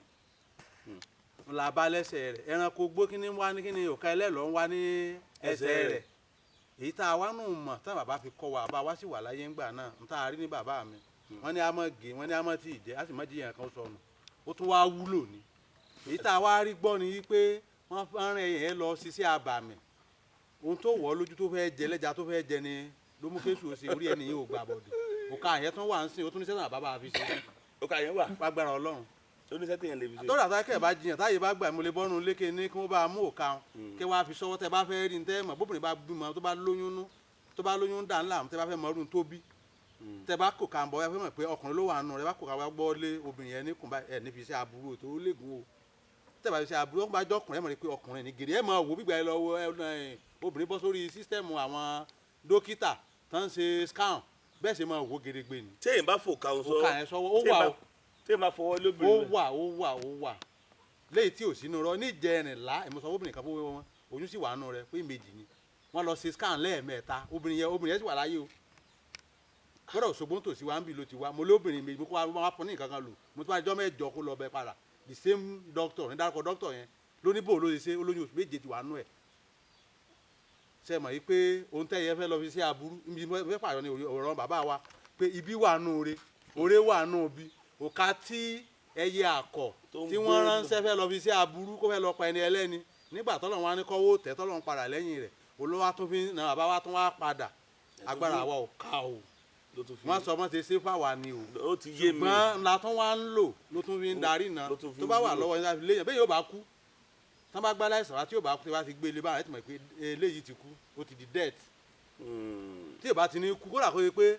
la bá lẹ́sẹ̀ rẹ̀. Ẹranko gbó kí ni wá ní kí ni ọ̀ka ẹlẹ́lọ́ ń wá ní ẹsẹ̀ Ẹsẹ̀ rẹ̀. Èyí tá a wá nù mọ̀ tá bàbá fi kọ́ wa, bá wa sì wà láyé ńgbà náà ń tá a rí ní bàbá mi, wọ́n ní a mọ̀ gé, wọ́n ní a mọ̀ tí ì jẹ́, a sì mọ̀ jíyàn kan sọnù, ó tún wá wúlò ní. Èyí tá a wá rí gbọ́ ni wípé wọ́n fẹ́ràn ẹyẹ yẹn lọ ṣiṣẹ́ abàmì. Ohun tó wọ̀ ọ́ lójú tó fẹ́ jẹ lẹ́ja tó fẹ́ jẹ ni ló mú kéṣù ó ṣe orí ẹni yìí ò gbà bọ̀dẹ̀. Òkà yẹn tún wà ń sìn, ó tún ní sẹ́sàn bàbá fi ṣe. Ó kà yẹn wà. Lágbára Ọlọ́run. Ó ní sẹ́tìyàn lè fi ṣe. Àtọ́rọ̀ àtàkẹ́ bá jiyàn táyé bá gbà, mo lè bọ́nu lékè ní kí wọ́n bá mú òkà wọn kí wọ́n á fi sọ́wọ́. Tẹ́ bá fẹ́ rí ní tẹ́ mọ̀, bóbìnrin bá bímọ tó bá lóyún nú, tó bá lóyún dà ńlá, tẹ́ bá fẹ́ mọ ọdún tó bí, tẹ́ bá kò kà ń bọ̀, ẹ fẹ́ mọ̀ pé ọkùnrin ló wà nù rẹ, bá kò kà wá gbọ́ lé obìnrin yẹn ní kùn bá ẹ̀ nífi iṣẹ́ aburú tó léegun o. Tẹ́ bá fi iṣẹ́ aburú, ọkùnrin bá jọ ọkùnrin, ẹ mọ̀ ní pé ọkùnrin ní gèrè. Ẹ mọ̀ wò gbígbà ẹ lọ wo ẹ, obìnrin bọ́ sórí system àwọn dókítà tó ń ṣe scan, bẹ́ẹ̀ ṣe máa wò gedegbe ni. Téèyàn bá fò kàwọn sọ. Òkà yẹn sọ́wọ́, ó wà o. Téèyàn bá fọwọ́ Ó lóbìnrin. wà, ó wà, ó wà léyìí tí ò sínú rọ. Níjẹrìnlá ìmọ̀sán obìnrin kan fún wọn, oyún sì wà nù rẹ pé méjì ni. Wọ́n lọ ṣe scan lẹ́ẹ̀mẹ́ta, obìnrin yẹn, obìnrin yẹn sì wà láyé o. Gbọ́dọ̀ Òṣogbo nítòsí wa ń bì ló ti wá. Mo lé obìnrin méjì, mo kó wa fún ní nǹkan kan lò, mo tún wá jọ́ 8 kó lọ bẹ padà. The same doctor ní dárúkọ doctor yẹn ló ní bò ló ṣe ṣe olóyún oṣù 7 ti wà nù ẹ̀. Ṣe mọ̀ yìí pé ohun tẹ́ yẹ fẹ́ lọ fi ṣe aburú ibi mo fẹ́ pààyàn ní ọ̀rọ̀ bàbá wa pé ibi wà nù ore, ore wà nù bí òkà tí Ẹyẹ àkọ̀ Tó ń tí wọ́n gbé- ránṣẹ́ fẹ́ lọ fi ṣe aburú, kó fẹ́ lọ pa ẹni ẹlẹ́ni, nígbà tọ́lọ́run wá ní kọ́wọ́ tẹ́, tọ́lọ́run padà lẹ́yìn rẹ̀, olówó tún fi na bàbá wa tún wá padà. Agbára wa ò ká o. Ló tún fi. Wọ́n sọ wọ́n ti ṣe fáwa ni o. Ó ti yé mi. Ṣùgbọ́n la tún wá ń lò ló tún fi ń darí náà. Ló tún fi Tó bá wà wúlò. lọ́wọ́ yín láti léyìn bẹ́ẹ̀ yóò bá kú, tán bá gbá láìsàn wá, tí yóò bá kú, tí wọ́n bá ti gbé ilé báyìí, ẹ ti mọ̀ pé eléyìí ti kú, ó ti di death. Tí yóò bá ti ní kú, kódà kó yẹ pé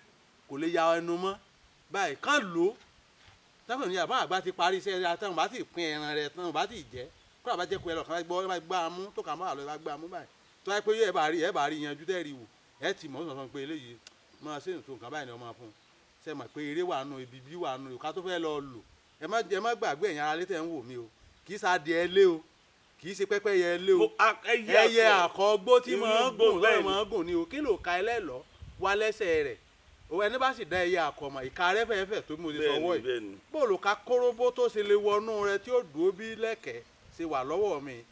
kò lè ya ẹnu mọ́ báyìí, kán lò ó táwọn ènìyàn bá àgbà ti parí iṣẹ́ rẹ̀, táwọn bá ti pín ẹran rẹ̀, táwọn bá ti jẹ́, kódà bá jẹ́ pé ẹlọ́kan bá gbọ́, bá gbá a mú tó kà máa lọ, bá gbá a mú báyìí, tó wáyé pé ẹ bá rí yanjú tẹ́ rí wò, ẹ ti mọ̀, ó sọ fún pé eléyìí máa ṣe nǹkan báyìí ni wọ́n máa fún un. Ṣe mọ̀ pé eré wà nù, ibi bí wà nù ìka tó fẹ́ lọ lò. Ẹ má gbàgbé, ẹ̀yin ara létẹ̀ ń wò mí o, kì í sa adìẹ lé o, kì í ṣe pẹ́pẹ́yẹ lé o. Ẹyẹ. Ẹyẹ àkọ́gbó tí Inú máa ń igbó, gùn bẹ́ẹ̀ lọ́wọ́ ni. máa ń gùn ni o. Kí ló ka ẹlẹ́lọ́ wá lẹ́sẹ̀ rẹ̀ o? Ẹni bá sì dá ẹyẹ àkọ́mọ̀, ìka rẹ̀ fẹ́ẹ́fẹ́ tó bí mo ti sọ Bẹ́ẹ̀ni. wọ́ yìí. Bóòlù ká kóróbó tó ṣe lè wọnú rẹ̀ tí ó dúró bí lẹ́kẹ̀ẹ́ ṣe wà lọ́wọ́ mi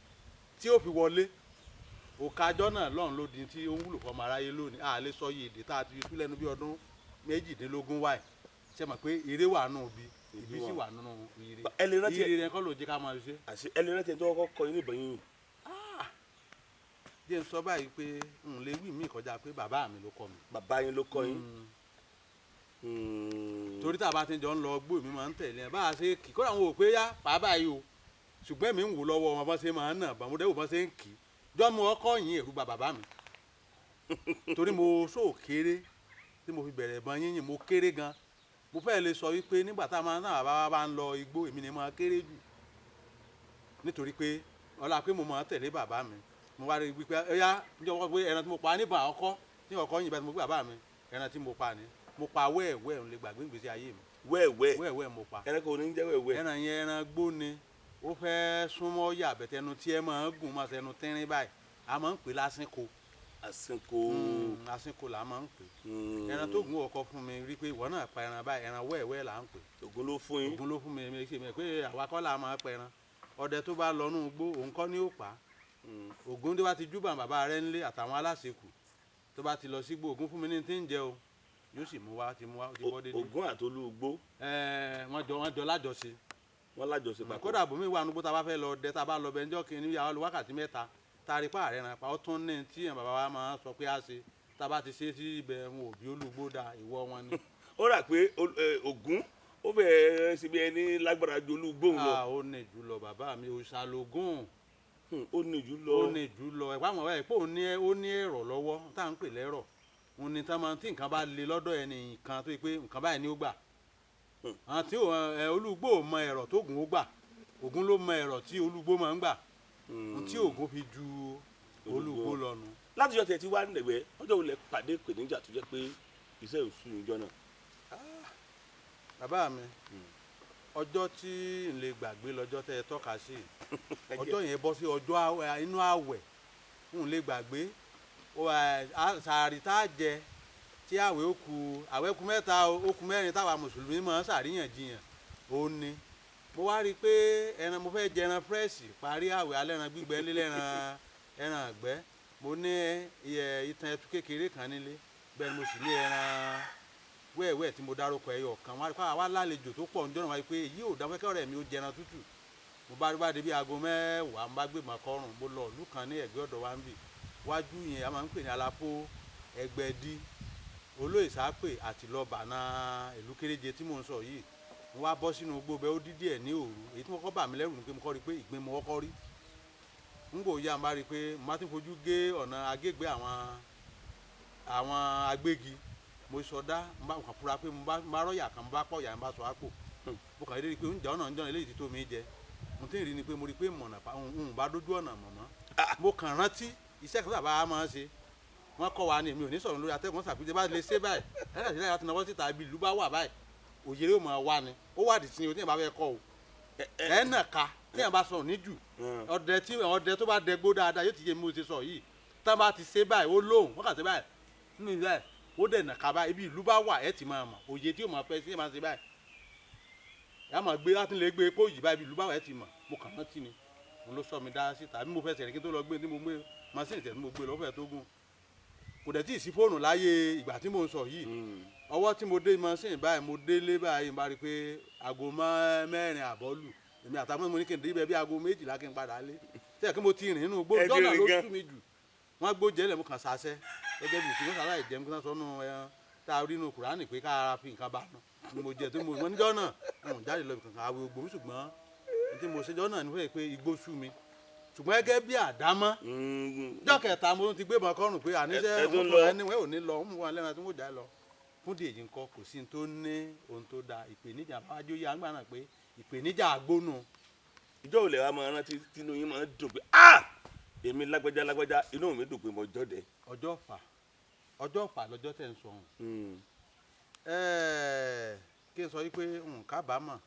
tí ó fi wọlé òkàjọ́ náà lọ́run ló di tí ó ń wúlò fọmọ aráyé lónìí. A lè sọ iye èdè tá a ti fi tú lẹ́nu bí ọdún 18 wáyé. Ṣe mọ̀ pé eré wà nù bí ibi sì wà nínú ire. Ẹ lè rántí. Ire rẹ kọ́ ló jẹ́ ká máa ṣe. Àṣé ẹ lè rántí ẹni tó kọ́kọ́ kọ́ yín níbọn yín? Jẹ́ n sọ báyìí pé n lè wí mí kọjá pé bàbá mi ló kọ́ mi. Bàbá yín ló kọ́ yín? Torí tá a bá ti jọ ń lọ gbó, mi máa ń tẹ̀lé ẹ bá a ṣe kì í, kódà àwọn ò pé yá bàbá yìí o, ṣùgbọ́n èmi ń wò lọ́wọ́ wọn bá ṣe máa ń nà bàmúdẹ́ wò bá ṣe ń kì í jọ́mu ọkọ yìí. Ẹ̀rù bà bàbá mi torí mo sóò kéré tí mo fi bẹ̀rẹ̀ ìbọn yínyìn. Mo kéré gan, mo fẹ́ lè sọ wípé nígbà tá a máa ń náà bàbá wa bá ń lọ igbó, èmi ni mo kéré jù, nítorí pé ọlá pé mo máa tẹ̀lé bàbá mi. Mo wá rí i wípé ó yá níjọ́ wọ́n pé ẹran tí mo pa níbọn àkọ́kọ́ tí ọkọ yìnbọn tí mo gbé bàbá mi, ẹran tí mo pa ni mo pa wẹ́ẹ̀wẹ́. Ń lè gbàgbé ìgbésí ayé mi. Wẹ́ẹ̀wẹ́? Wẹ́ẹ̀wẹ́ mo pa. Ẹranko ní jẹ́ wẹ́ẹ̀wẹ́? Ẹran yẹn, ẹran gbó ni. Ó fẹ́ súnmọ́ yàbẹ̀tẹ̀nu tí ẹ máa ń gùn, máa tẹnu tínrín báyìí. A máa ń pè lásìkò. Àsìkò. Lásìkò là máa ń pè. Ẹran tó gùn ọkọ fún mi rí pé ìwọ náà pa ẹran báyìí, ẹran wẹ́ẹ̀wẹ́ là ń pè. Ògún ló fún yín? Ògún ló fún mi. Mi ṣe mi pé àwa kọ́ là máa pẹran. Ọdẹ tó bá lọ nú igbó, òun kọ́ ni ó pa. Ògún tó bá ti júbà bàbá rẹ̀ ńlé àtàwọn aláṣekù, tó bá ti lọ sígbó, Ògún fún mi ní tí ń jẹ o, yóò sì mú wá, ti mú wá, ó ti bọ́ dédé. Ògún àtolúgbó? Ẹ̀ẹ́, wọ́n jọ lájọṣe. Wọ́n lájọṣe papọ̀. Kódà bòmí wà nùgbó tá a bá fẹ́ lọ dẹ, tá a bá lọ bẹ ńjọ́ kìíní, yàrá lu wákàtí 3, tá a rí pa àrẹ ràn pa, ó tún ní tí àwọn bàbá wa máa sọ pé a ṣe, tá a bá ti ṣe sí ibẹ̀, wọn ò bí olúgbó da ìwọ wọn ni. Ó rà pé Ògún ó fẹ́ẹ́ ṣe bí ẹni lágbára ju olúgbó ń lọ. A ó ní jù lọ, bàbá mi, òṣàlógún. Ó ní jù lọ. Ó ní jù lọ. Ẹ̀pá àwọn ọ̀rẹ́ pé ó ní ẹ̀rọ lọ́wọ́ tá à ń pè lẹ́rọ̀ òun ni tá máa tí nǹkan bá le lọ́dọ̀ ẹni nǹkan tó yẹ pé nǹkan báyìí ni ó gbà. Àwọn tí olúgbò ò mọ ẹ̀rọ tó gùn ó gbà, Ògún ló mọ ẹ̀rọ tí olúgbò máa ń gbà. Ohun tí Ògún fi ju olúgbò lọ nu. Láti yọ tẹ̀ tí wá nílẹ̀gbẹ́, ọjọ́ wo lẹ pàdé ìpèníjà tó jẹ́ pé iṣẹ́ òṣù ìjọ náà? Bàbá mi, ọjọ́ tí n lè gbàgbé lọ́jọ́ tẹ́ ẹ tọ́ka sí. Ọjọ́ yẹn bọ́ sí ọjọ́ inú àwẹ̀. N lè gbàgbé. Sàárì tá a jẹ tí àwẹ̀ ó ku, àwẹ̀ kù 3, ó kù 4, táwa mùsùlùmí máa ń ṣàríyànjiyàn. Ó ní mo wá rí i pé ẹran mo fẹ́ jẹ, ẹran fresh parí àwẹ̀ alẹ́, ẹran gbígbẹ lílẹ̀, ẹran àgbẹ̀. Mo ní itan ẹtu kékeré kan nílé, bẹ́ẹ̀ ni mo sì ní ẹran wẹ́ẹ̀wẹ́ẹ̀ tí mo dárúkọ ẹyọ kan. Wọn á wá lálejò tó pọ̀ níjọ́ náà, wáyé pé èyí ò dáfẹ́ kẹ́rẹ́ mi ó jẹran tútù. Mo bá bá dé bí aago 10, mo bá gbé mọ́ kọ́rùn, mo lọ ìlú kan ní ẹ̀gbẹ́ ọ̀dọ̀ wa ń bì wájú yẹn, a máa ń pè ní Alápò Ẹgbẹ́dí, olóyè sápè àti lọ bàná ìlú kéréje tí mò ń sọ yìí. Mo wá bọ́ sínú igbó bẹ́ẹ̀, ó dídí ẹ̀ ní òru. Èyí tí mo kọ́ bà mí lẹ́rù ni pé mo kọ́ rí pé ìgbín mo kọ́kọ́ rí. N kò yá, n bá rí i pé mo bá ti fojú gé ọ̀nà agégbé àwọn agbégi, mo sọdá, mo bá kàn fura pé mo bá rọ́ọ̀yà kan, mo bá pọ̀ yà, mo bá sọ àpò. Mo kàn rí i pé oúnjẹ ọ̀nà ń jọ̀nà eléyìí ti tó mi jẹ. Mo ti ń rí ni pé mo rí i pé mọ̀nà pa ń bá dójú ọ̀nà mọ̀mọ́. Mo kàn rántí iṣẹ́ kan sábà máa ń ṣe, wọ́n kọ́ wa ni. Èmi ò ní sọ̀rọ̀ lórí atẹ́gùn sàpèjẹ bá lè ṣe báyìí ẹ̀rọ àti láti náwó síta ibi ìlú bá wà báyìí, òyèrè ò mọ̀ wá ni ó wà dìsín o. Tí yẹn bá fẹ́ kọ́ o, ẹ̀ nà ká tí yẹn bá sọ̀rọ̀ níjù. Ọdẹ tí ọdẹ tó bá dẹgbó dáadáa yóò ti yé mi. Mo ṣe sọ yìí, tá a bá ti ṣe báyìí, ó lóhùn, wọ́n kà ṣe báyìí nínú ìlú báyìí, ó dẹ̀ nà ká báyìí, ibi ìlú bá wà, ẹ̀ ti máa mọ̀ òye tí yóò máa fẹ́ sí ẹ̀ máa ṣe báyìí, ẹ̀ á máa gbé láti lè gbé kó yìí báyìí, ibi ìlú bá wà, ẹ̀ ti mọ̀. Mo kàn rántí ni mo ló sọ mi dá síta bí mo fẹ́ sẹ̀rìn kí n tó lọ gbé tí mo gbé masínì tẹ̀ tí mo gbé lọ́fẹ̀ẹ́ tó gùn. Kò dẹ̀ tí ì sí fóònù láyé ìgbà tí mò ń sọ yìí. Ọwọ́ tí mo dé mọ́sìn báyìí, mo délé báyìí, n bá rí i pé aago 4:30 lù. Èmi àtàwọn mo ní kí n dé ibẹ̀ bí aago 12 kí n padà lé tẹ́lẹ̀ kí mo ti rìn nínú igbó. Ẹ ti Jọ́nà rìn ló gan. sú mi jù. Wọ́n gbó jẹ́lẹ̀, mo kàn sàṣẹ gẹ́gẹ́ bí òfin sàlàyé jẹun kí wọ́n sọ nù ẹran tá a rí inú Kùránì pé ká ara fi nǹkan bá nù ni mo jẹ tó mo wọ́n níjọ́ náà n ò jáde lọ bí kankan àwọn ògbómi. Ṣùgbọ́n ní tí mo ṣe jọ́ náà ni wọ́n pé igbó sú mi, ṣùgbọ́n gẹ́gẹ́ bí àdámọ́, jọ́ kẹta mo tún ti gbébọn kọ́rùn pé àníṣe Ẹ tún òun lọ. ẹni wẹ́ ò ní lọ, òun mú wọn lẹ́ran tí wọ́n já lọ. Fún di èyí nǹkan, kò sí ní tó ní ohun tó da ìpèníjà bájú yá ńgbà náà pé ìpèníjà àgbónú. Ìjọ ò lè wá máa rántí tínú yín máa ń dùn pé, ah, èmi lágbájá lágbájá, inú mi dùn pé mo jọ́dẹ? Ọjọ́ fà, ọjọ́ fà lọ́jọ́ tẹ̀ ń sọ ọ̀hún. Ẹ̀ẹ́, kí n sọ wípé n kábàámọ̀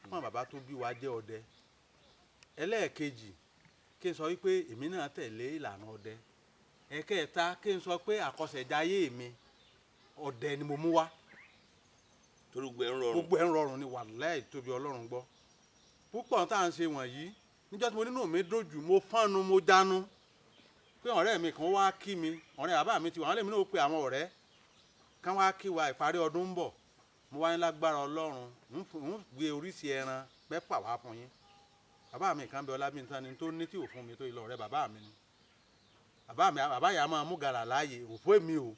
fún àwọn bàbá tó bí wa jẹ́ ọdẹ. Ẹlẹ́ẹ̀kejì, kí n sọ wípé èmi náà tẹ̀lé ìlànà ọdẹ. Ẹ̀kẹta, kí n sọ pé àkọsẹ̀jayé mi, ọdẹ ni mo mú wá. Torí gbogbo ẹ̀ ń rọrùn. Gbogbo ẹ̀ ń rọrùn ni, wàláhì tóbi Ọlọ́run gbọ́. Púpọ̀ tá à ń ṣe wọ̀nyí, níjọ́ tí mo nínú mi dójú, mo fọ́nnu, mo jánu pé ọ̀rẹ́ mi kan wá kí mi, ọ̀rẹ́ bàbá mi ti wà, wọ́n lèmi náà pe àwọn ọ̀rẹ́ kán wá kí wa, ìparí ọdún ń bọ̀. Mo wá ní lágbára Ọlọ́run, ń gbé oríṣi ẹran 6 wá fún yín. Bàbá mi kan bẹ, Ọlábíntán ni, tó ní tí ò fún mi tó ilọ̀ ọ̀rẹ́ bàbá mi ni. Bàbá mi, bàbá yà máa mú gàrà láàyè òfó mi o,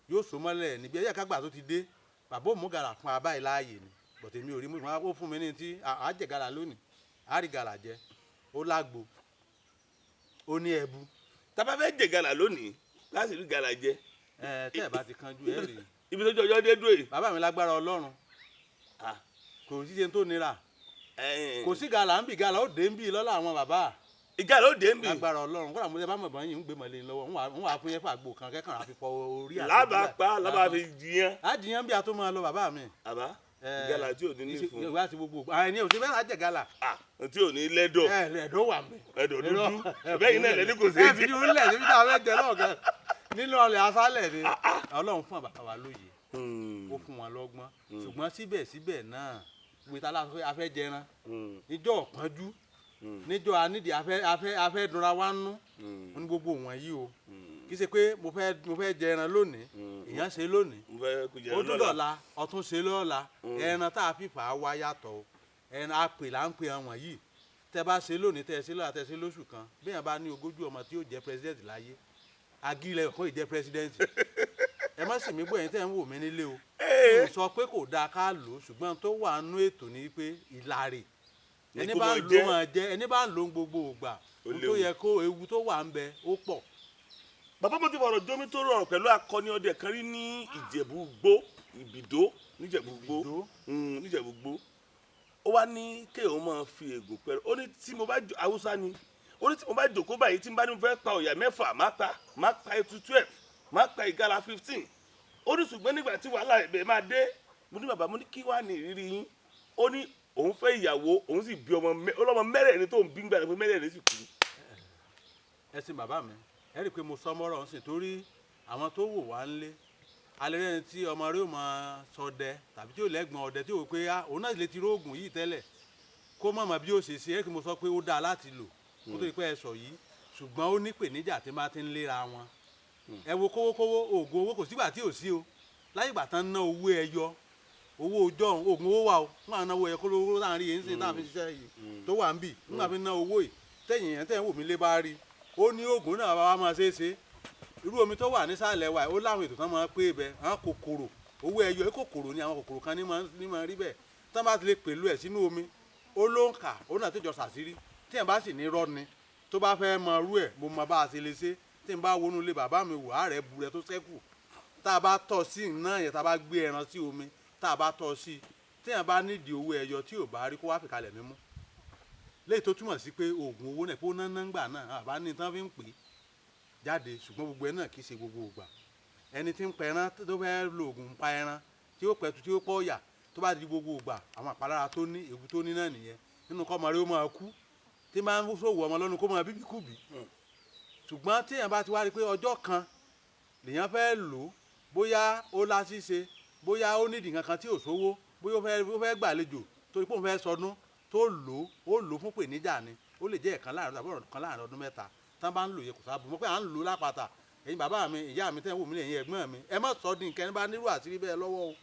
yóò so mọ́lẹ̀ níbi ẹ̀yà kágbà tó ti dé. Bàbá ò mú gàrà fún abáyé láàyè ni, bọ̀tẹ̀ mi ò rí mú. Ó fún mi ní tí à jẹ gàrà lónìí, á rí gàrà jẹ. Ó lágbo, ó ní ẹbu. Tá bá fẹ́ jẹ gàlà lónìí láti rí gàlà jẹ. Ẹ tẹ́ ẹ bá ti kanjú ẹ rí. Ibi tó jọjọ́ dé dúró yìí. Bàbá mi, lágbára Ọlọ́run, kò sí ṣe tó nira. Kò sí gàlà ń bì, gàlà ó dé ń bì lọ́la àwọn bàbá. Ìgàlà ó dé ń bì. Lágbára Ọlọ́run, kódà mo tẹ bá mọ̀ bọ́n yìí ń gbé mọ̀lẹ́ lọ́wọ́, ń wà fún yẹn fàgbò kan kẹ́kàn àfi fọ orí àti Lábàá ojú. Pa lábàá fi jiyàn. Àjìyàn bí a tó máa lọ, bàbá mi. Àbá ìgàlà tí ò ní ní fún. Ìwé àti gbogbo àwọn ẹni ò sí bẹ́ẹ̀ lájẹ̀ gàlà. Tí ò ní lẹ́dọ̀. Ẹ lẹ́dọ̀ wà mí. Ẹ̀dọ̀ dúdú bẹ́ẹ̀ náà lẹ́ni kò sí. Ẹ fi ní orílẹ̀ níbi tá a fẹ́ jẹ náà gan nínú ọlẹ̀ asálẹ̀ ni. Ọlọ́run fún bàbá wa lóye, ó fún wọn lọ́gbọ́n, ṣùgbọ́n síbẹ̀síbẹ̀ náà gbé tá a fẹ́ jẹran níjọ́ ọ̀pọ̀njú, níjọ́ anídìí afẹ́ dunra wa nú ní gbogbo wọ̀nyí o. Kì í ṣe pé mo fẹ́ jẹran lónìí, èèyàn ṣe lónìí, Mo fẹ́ kó jẹ ó tún lọ́la. Dọ̀la ọtún ṣe lọ́la. Ẹran tá a fi fà á wá yàtọ̀ o. Ẹran apè là ń pè àwọn yìí. Tẹ bá ṣe lónìí, tẹ ṣe lọ́la, tẹ ṣe lóṣù kan, bí èèyàn bá ní 40 ọmọ tí yóò jẹ́ president láyé, agílẹ̀ ọ̀kan yìí jẹ́ president. Ẹ má sì mí gbọ́, ẹ̀yin tẹ́ ń wò mí nílé o, mi ò sọ pé kò dáa ká lò ó, ṣùgbọ́n tó wà nú ètò ni pé ìlàrè Ní ẹni kó bá máa ń lò jẹ́. Máa jẹ ẹni bá ń lò ó gbogbo ògbà Ó ohun tó léwu. yẹ kó ewu tó wà ń bẹ ó pọ̀. Bàbá, mo ti fọ̀rọ̀ jómi tó rọrùn pẹ̀lú akọni ọdẹ kan rí ní Ìjẹ̀bú Gbó, Ìbìdó níjẹ̀bú Gbó. Ìbìdó. Níjẹ̀bú Gbó. Ó wá ní kéèyàn máa fi ègùn pẹ̀lú. Ó ní tí mo bá jò, Haúsá ni, ó ní tí mo bá jòkó báyìí, tí n bá ní mo fẹ́ pa ọ̀yà 6, má pa, má pa ẹtu 12, má pa ìgalà 15. Ó ní ṣùgbọ́n nígbà tí wàhálà ẹ̀bẹ̀ máa dé. Mo ní bàbá, mo ní kí wàá ní ìrírí yín? Ó ní òun fẹ́ ìyàwó, òun sì bí ọmọ ọlọ́mọ mẹ́rẹ̀ẹ̀rin tó ń bí gbà pé 4 sì kú. Ẹ sin bàbá mi, ẹ rí i pé mo sọ mọ́rọ̀ ń sìn torí àwọn tó wò wá ń lé alẹ́ rẹ́ni tí ọmọ rẹ̀ ó máa ṣọdẹ tàbí tí ó lẹ́gbọ̀n ọdẹ tí ó wò pé, ah, òun náà lè ti róògùn yìí tẹ́lẹ̀, kó mọ̀ mọ̀ bí ó ṣe ṣe. Ẹ kí mo sọ pé ó dáa láti lò kó tó di pé ẹ sọ yìí, ṣùgbọ́n ó ní ìpèníjà tí máa ti ń léra wọn. Ẹ wo kówókówó, oògùn owó kò sígbà tí ò sí o. Láyé ìgbà tán ná owó ẹyọ, owó ọjọ́ oògùn owó wà o. Wọn à ná owó ẹyọ kó lówó tá à ń rí yìí ń sìn tá à ń fi ṣiṣẹ́ yìí tó wà ń bì nígbà fi ná owó yìí tẹ̀yìn yẹn tẹ̀yìn wò mí lé bá rí ó ní oògùn náà, bàbá wa máa ṣe é ṣe. Irú omi tó wà nísàlẹ̀ wa yìí, ó láwọn ètò tán máa ń pé bẹ àwọn kòkòrò owó ẹyọ ẹ, kòkòrò ni, àwọn kòkòrò kan ní máa rí bẹ́ẹ̀. Tán bá ti lè pèlú ẹ̀ sínú omi, ó ló ń kà ó náà tó jọ sàṣírí. Tí ẹ̀ bá sì ní rọ́ ni tó bá fẹ́ mọ irú ẹ̀, mo mọ bá a ṣe lè ṣe. Tí n bá wọnú ilé bàbá mi wò, á rẹ̀ bu rẹ̀ tó ṣẹ́kù, tá a bá tọ̀ sí iná yẹn, tá a bá gbé ẹran sí omi, tá a bá tọ̀ sí, tí ẹ̀ bá nídìí owó ẹyọ tí ò bá rí, kó wá fìkalẹ̀ mímú léyìí, tó túmọ̀ sí pé oògùn owó náà pé ó ná nọ́ngbà náà àbá ní tán fi ń pè é jáde. Ṣùgbọ́n gbogbo ẹ náà kì í ṣe gbogbo ìgbà. Ẹni tí ń pẹran tó fẹ́ lo oògùn pa ẹran tí ó pẹ̀tù tí ó pọ̀ ọ̀yà, tó bá di gbogbo ìgbà, àwọn àpalára tó ní, ewu tó ní náà nìyẹn. Nínú kọ́ ọmọ rẹ ó máa kú, tí máa ń ṣòwò ọmọ lọ́nu, kó máa bíbí kùbí. Ṣùgbọ́n tí èèyàn bá ti wá rí i pé ọjọ́ kan lèèyàn fẹ́ lò ó, bóyá ó láṣìṣe, bóyá ó nídìí nǹkan tí ò sówó, bóyá ó fẹ́ gbàlejò torí pé òun fẹ́ sọdún, tó lò ó, ó lò ó fún pèníjà ni. Ó lè jẹ́ ẹ̀kan láàrin tàbí ọ̀kan láàrin ọdún 3 tán bá ń lò yẹ, kò sábà mọ̀ pé à ń lò lápáta. Ẹ̀yin bàbá mi, ìyá mi tẹ́ ń wò mí lẹ́yìn, ẹ̀gbọ́n mi, ẹ má sọ di nǹkan ẹni bá nírú àṣírí bẹ́ẹ̀ lọ́wọ́ o.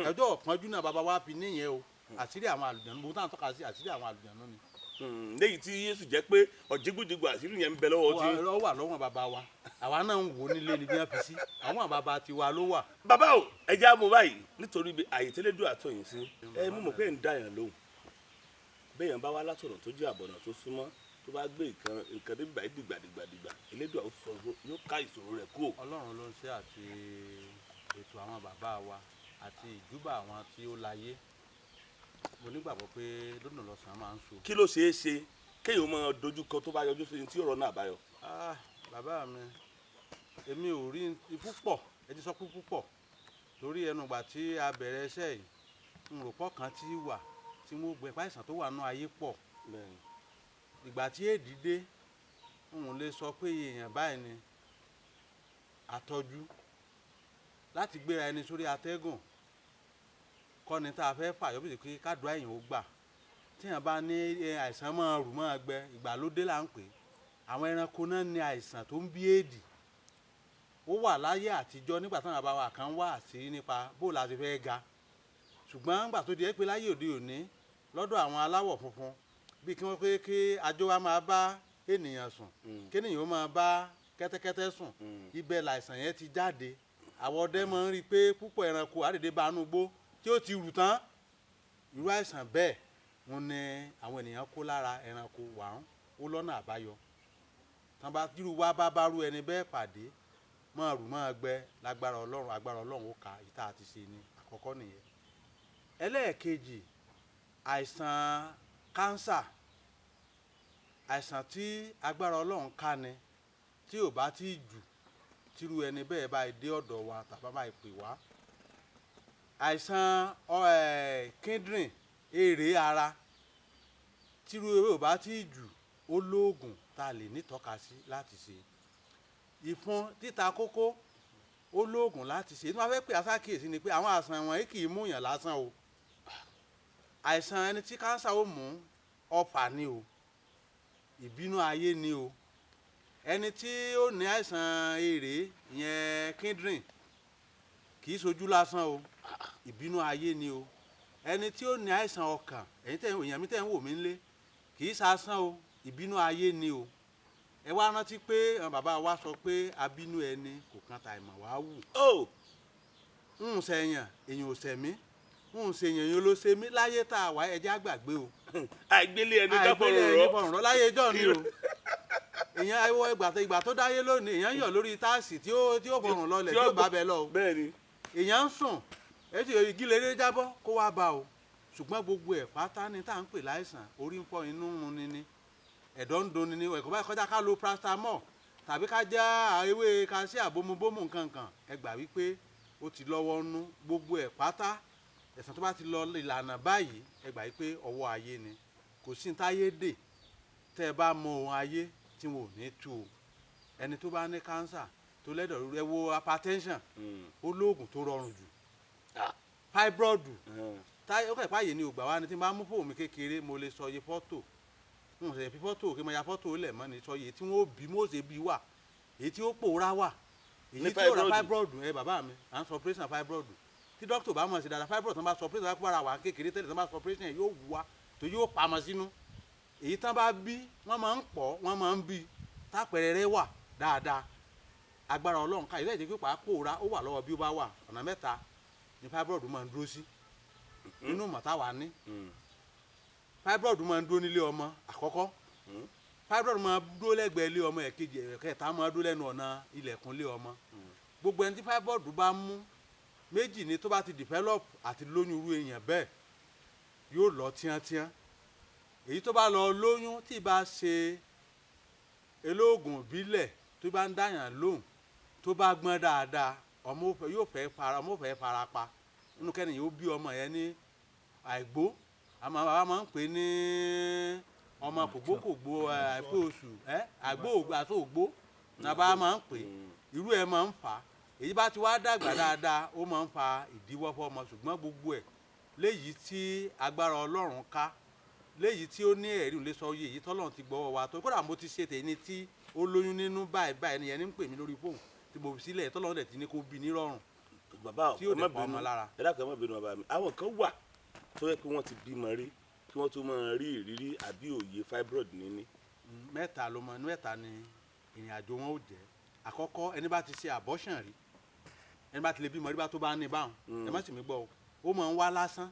Ẹjọ́ ọ̀pọ̀njú náà bàbá wa fi níyẹn o. Àṣírí àwọn àlùjànnú, gbogbo táwọn tọ́ka sí àṣírí àwọn àlùjànnú ni. Léyìí tí Yéṣu jẹ́ pé ọ̀jẹ̀gbùjẹ̀gbù àṣírí yẹn ń bẹ lọ́wọ́ tí. Ó wà lọ́wọ́ bàbá wa, àwa náà ń wò nílé ni bí wọ́n fi sí àwọn bàbá tiwa ló wà. Bàbá o, ẹ jẹ́ àmú báyìí nítorí ibi àyè tẹ́lẹ̀dùn àtọ̀yìn sí. Ẹ mú mọ̀ pé ń dá yàn lóhùn bẹ́ẹ̀ yẹn bá wá látọ̀nà tó jẹ́ àbọ̀nà tó súnmọ́, tó bá gbé nǹkan nǹkan débi báyìí dìgbàdìgbàdìgbà, Elédùà ó sọ, yóò ká ìṣòro rẹ̀ kúrò. Ọlọ́run ló ń ṣe, àti ètò àwọn bàbá wa àti ìjúbà àwọn tí ó láyé. Mo nígbàgbọ́ pé lónìí lọ́sàn-án máa ń so. Kí ló ṣeé ṣe kéèyàn máa dojúkọ tó bá yọjú sí ní tí ọ̀rọ̀ náà àbáyọ? Ah, bàbá mi, èmi ò rí púpọ̀. Ẹ ti sọ pé púpọ̀ torí ẹnu ìgbà tí a bẹ̀rẹ̀ iṣẹ́ yìí, n rò pọ̀ kan tí wà tí mo gbẹ pàìsàn tó wà nù ayé pọ̀. Ìgbà tí èdè dé, n ò lè sọ pé èèyàn báyìí ni àtọ́jú láti gbéra ẹni sórí atẹ́gùn kọ́ni tá a fẹ́ fàyọ́ bí pé kádùá èèyàn ó gbà. Tíyàn bá ní àìsàn máa rù máa gbẹ, ìgbàlódé là ń pè é. Àwọn ẹranko náà ní àìsàn tó ń bí éèdì. Ó wà láyé àtijọ́ nígbà táwọn bàbá wa kan wá àṣírí nípa bó la ti fẹ́ ga, ṣùgbọ́n nígbà tó di ẹ́ pé láyé òde òní lọ́dọ̀ àwọn aláwọ̀ funfun, bí kí wọ́n pé kí ajó wa máa bá ènìyàn sùn, kéèyàn ó máa bá kẹ́tẹ́kẹ́tẹ́ sùn, ibẹ̀ làìsàn yẹn ti jáde. Àwọn ọdẹ máa ń rí i pé púpọ̀ ẹranko àdèdè bá inú gbó tí ó ti rù tán. Irú àìsàn bẹ́ẹ̀ ń ní àwọn ènìyàn kó lára ẹranko wàhán. Ó lọ́nà àbáyọ tán bá irú wa bá rú ẹni bẹ́ẹ̀ pàdé, máa rù máa gbẹ, lágbára Ọlọ́run, agbára Ọlọ́run ó ka. Ìta àti ṣe ni àkọ́kọ́ nìyẹn. Ẹlẹ́ẹ̀kejì, àìsàn kánsà, àìsàn tí agbára Ọlọ́run ká ni tí ò bá tí jù tírú ẹni bẹ́ẹ̀ bá dé ọ̀dọ̀ wa tàbá bá pè wá. Àìsàn kíndìnrín, èrè ara, tírú ewé ò bá tí jù, ó lóògùn tá a lè nítọ́ka sí láti ṣe. Ìfun títa kókó, ó lóògùn láti ṣe. Tí wọ́n fẹ́ pè aṣákìyèsí ni pé àwọn àìsàn wọ̀nyí kì í mú yàn lásán o. Àìsàn ẹni tí kánsà ó mú, ọfà ni o, ìbínú ayé ni o. Ẹni tí ó ní àìsàn èrè yẹn, kíndìnrín, kì í ṣojú lásán o, ìbínú ayé ni o. Ẹni tí ó ní àìsàn ọkàn, ẹ̀yin tẹ́ èèyàn mi tẹ́ ń wò mí ńlé, kì í ṣasán o, ìbínú ayé ni o. Ẹ wá rántí pé àwọn bàbá wa sọ pé abínú ẹni kò kan tàìmọ̀ wá wù. Ó Ń sẹ̀yàn, èèyàn ò sẹ̀mí, ń ṣèyàn, èèyàn ló ṣe mí láyé tá a wá. Ẹjẹ́ àgbàgbé o. Àìgbélé ẹni ká Àìgbélé fọ̀rọ̀ ẹni rọ̀. fọ̀rọ̀ rọ̀ láyé ijọ́ ni o. Èèyàn awọ ìgbà tó dáyé lónìí, èèyàn ń yọ̀ lórí táàsì tí ó fọrùn lọlẹ̀, tí ó bá bẹ lọ o. Bẹ́ẹ̀ ni. Èèyàn ń sùn ètò igi lérè jábọ́ kó wá bá o. Ṣùgbọ́n gbogbo ẹ̀ pátá ni tá à ń pè láìsàn. Orí ń fọ́, inú ń run ni, ẹ̀dọ̀ ń dunni ni, ẹ̀kọ́ báyìí kọjá ká lo paracetamol tàbí ká já ewé kaṣí àbomubómù nǹkankan. Ẹ gbà wípé ó ti lọ́wọ́ nú. Gbogbo ẹ̀ pátá, ẹ̀sán tó bá ti lọ ìlànà báyìí, ẹ gbà wípé ọwọ́ ayé ni. Kò sí ní táyé dè tẹ́ ẹ bá mọ ohun ayé tí wọn ò ní tú o. Ẹni tó bá ní kánsà, tó lẹ́dọ̀ ríru, ẹ wo hypertension, ó lóògùn tó rọrùn jù. Fibroid, táyé ó kẹ̀ páyé ni ògbà wa ni. Tí n bá mú fóònù mi kékeré, mo lè sọ iye fọ́tò n ò sì fi fọ́tò kí mo ya fọ́tò lẹ̀ mọ́ ni, sọ iye tí wọ́n ó bí mo ṣe bí wà, èyí tí ó pòórá wà, èyí Ní tí ó ra fibroid. Fibroid ẹ bàbá mi, à ń sọ operation fibroid tí dókítà bá mọ̀ sí dáadáa. Fibroid tó ń bá sọ operation bá kó ara wà kékeré tẹ́lẹ̀, tó ń bá sọ operation yẹn yóò wú wa tó yóò pamọ́ sínú. Èyí tán bá bí, wọ́n máa ń pọ̀, wọ́n máa ń bí tápẹ̀rẹ̀ rẹ̀ wà dáadáa. Agbára Ọlọ́run ká ilé ìjẹ́ pípa pòórá, ó wà lọ́wọ́ bí ó bá wà. Ọ̀nà mẹ́ta ni fibroid máa ń dúró sí nínú mọ̀tá wa ní. Fibroid máa ń dúró nílé ọmọ àkọ́kọ́, fibroid máa ń dúró lẹ́gbẹ̀ẹ́ ilé ọmọ ẹ̀kejì, ẹ̀kẹta máa ń dúró lẹ́nu ọ̀nà ilẹ̀kùn ilé ọmọ. Gbogbo ẹni tí fibroid bá mú, méjì ni tó bá ti develop àti lóyún, irú èèyàn bẹ́ẹ̀ yóò lọ tíántíán. Èyí tó bá lọ lóyún, tí ì bá ṣe olóògùn ìbílẹ̀ tó bá ń dáyàn lóhùn, tó bá gbọ́n dáadáa, ọmọ ó fẹ́ yóò fẹ́ fara, ọmọ ó fẹ́ fara pa nínú kẹ́ni yóò bí ọmọ yẹn ní àìgbó. Àmọ́ bàbá máa ń pè ní ọmọ kògbókògbó, àìpé oṣù àìgbó àti ògbó ní bàbá máa ń pè. Irú ẹ̀ máa ń fà á. Èyí bá ti wá dàgbà dáadáa, ó máa ń fa ìdíwọ́ fọ́mọ. Ṣùgbọ́n gbogbo ẹ̀ léyìí tí agbára Ọlọ́run ká, léyìí tí ó ní ẹ̀rí, ò lè sọ iye èyí tọ́lọ́run ti gbọ́wọ́ wa tó. Kódà mo ti ṣe tèmi tí ó lóyún nínú báyìí báyìí, ẹni yẹn ní ń pè mí lórí fóònù. Tí mo fi sílẹ̀, tọ́lọ́run dẹ̀ ti ní kó bí nírọ̀rùn Bàbá, tí yóò ẹ má dẹ̀ pa ọmọ bínú. lára. Ẹ dákun, ẹ má bínú, bàbá mi. Àwọn kan wà tó yẹ pé wọ́n ti bímọ rí kí wọ́n tó máa rí ìrírí àbí òye fibroid níní. Mẹ́ta ló mọ, mẹ́ta ni ìrìn àjò wọn ó jẹ́. Àkọ́kọ́, ẹni bá ti ṣe abortion rí, ẹni bá ti lè bímọ rí, bá tó bá ní báwọn, ẹ má sì mí gbọ́ o, ó máa ń wá lásán.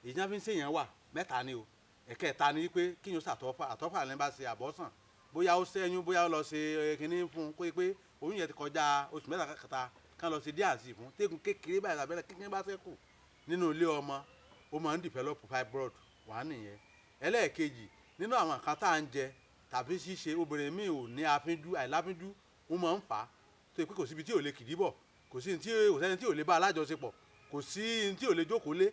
Èyí tí wọ́n fi ń ṣèyàn wà mẹ́ta ni o. Ẹ̀kẹta ni pé kíyàn ṣàtọ́fà. Àtọ́fà lẹ́ni bá ṣe abortion, bóyá ó ṣẹ́yún, bóyá ó lọ ṣe kínní fún un, kó yẹ pé oyún yẹn ti kọjá oṣù 3 kẹta, kán lọ ṣe D&C fún tẹ́gùn kékeré báyìí, abẹ́rẹ́ kékeré bá ṣẹ́kù nínú ilé ọmọ, ó máa ń develop fibroid wà nìyẹn. Ẹlẹ́ẹ̀kejì, nínú àwọn nǹkan tá à ń jẹ tàbí ṣíṣe, obìnrin míì ò ní afínjú, àìláfínjú ó máa ń fà á, tó yẹ pé kò síbi tí ò lè kìdí bọ̀, kò sí tí kò sẹ́ni tí ò lè bá alájọṣepọ̀, kò sí tí ò lè jókòó lé.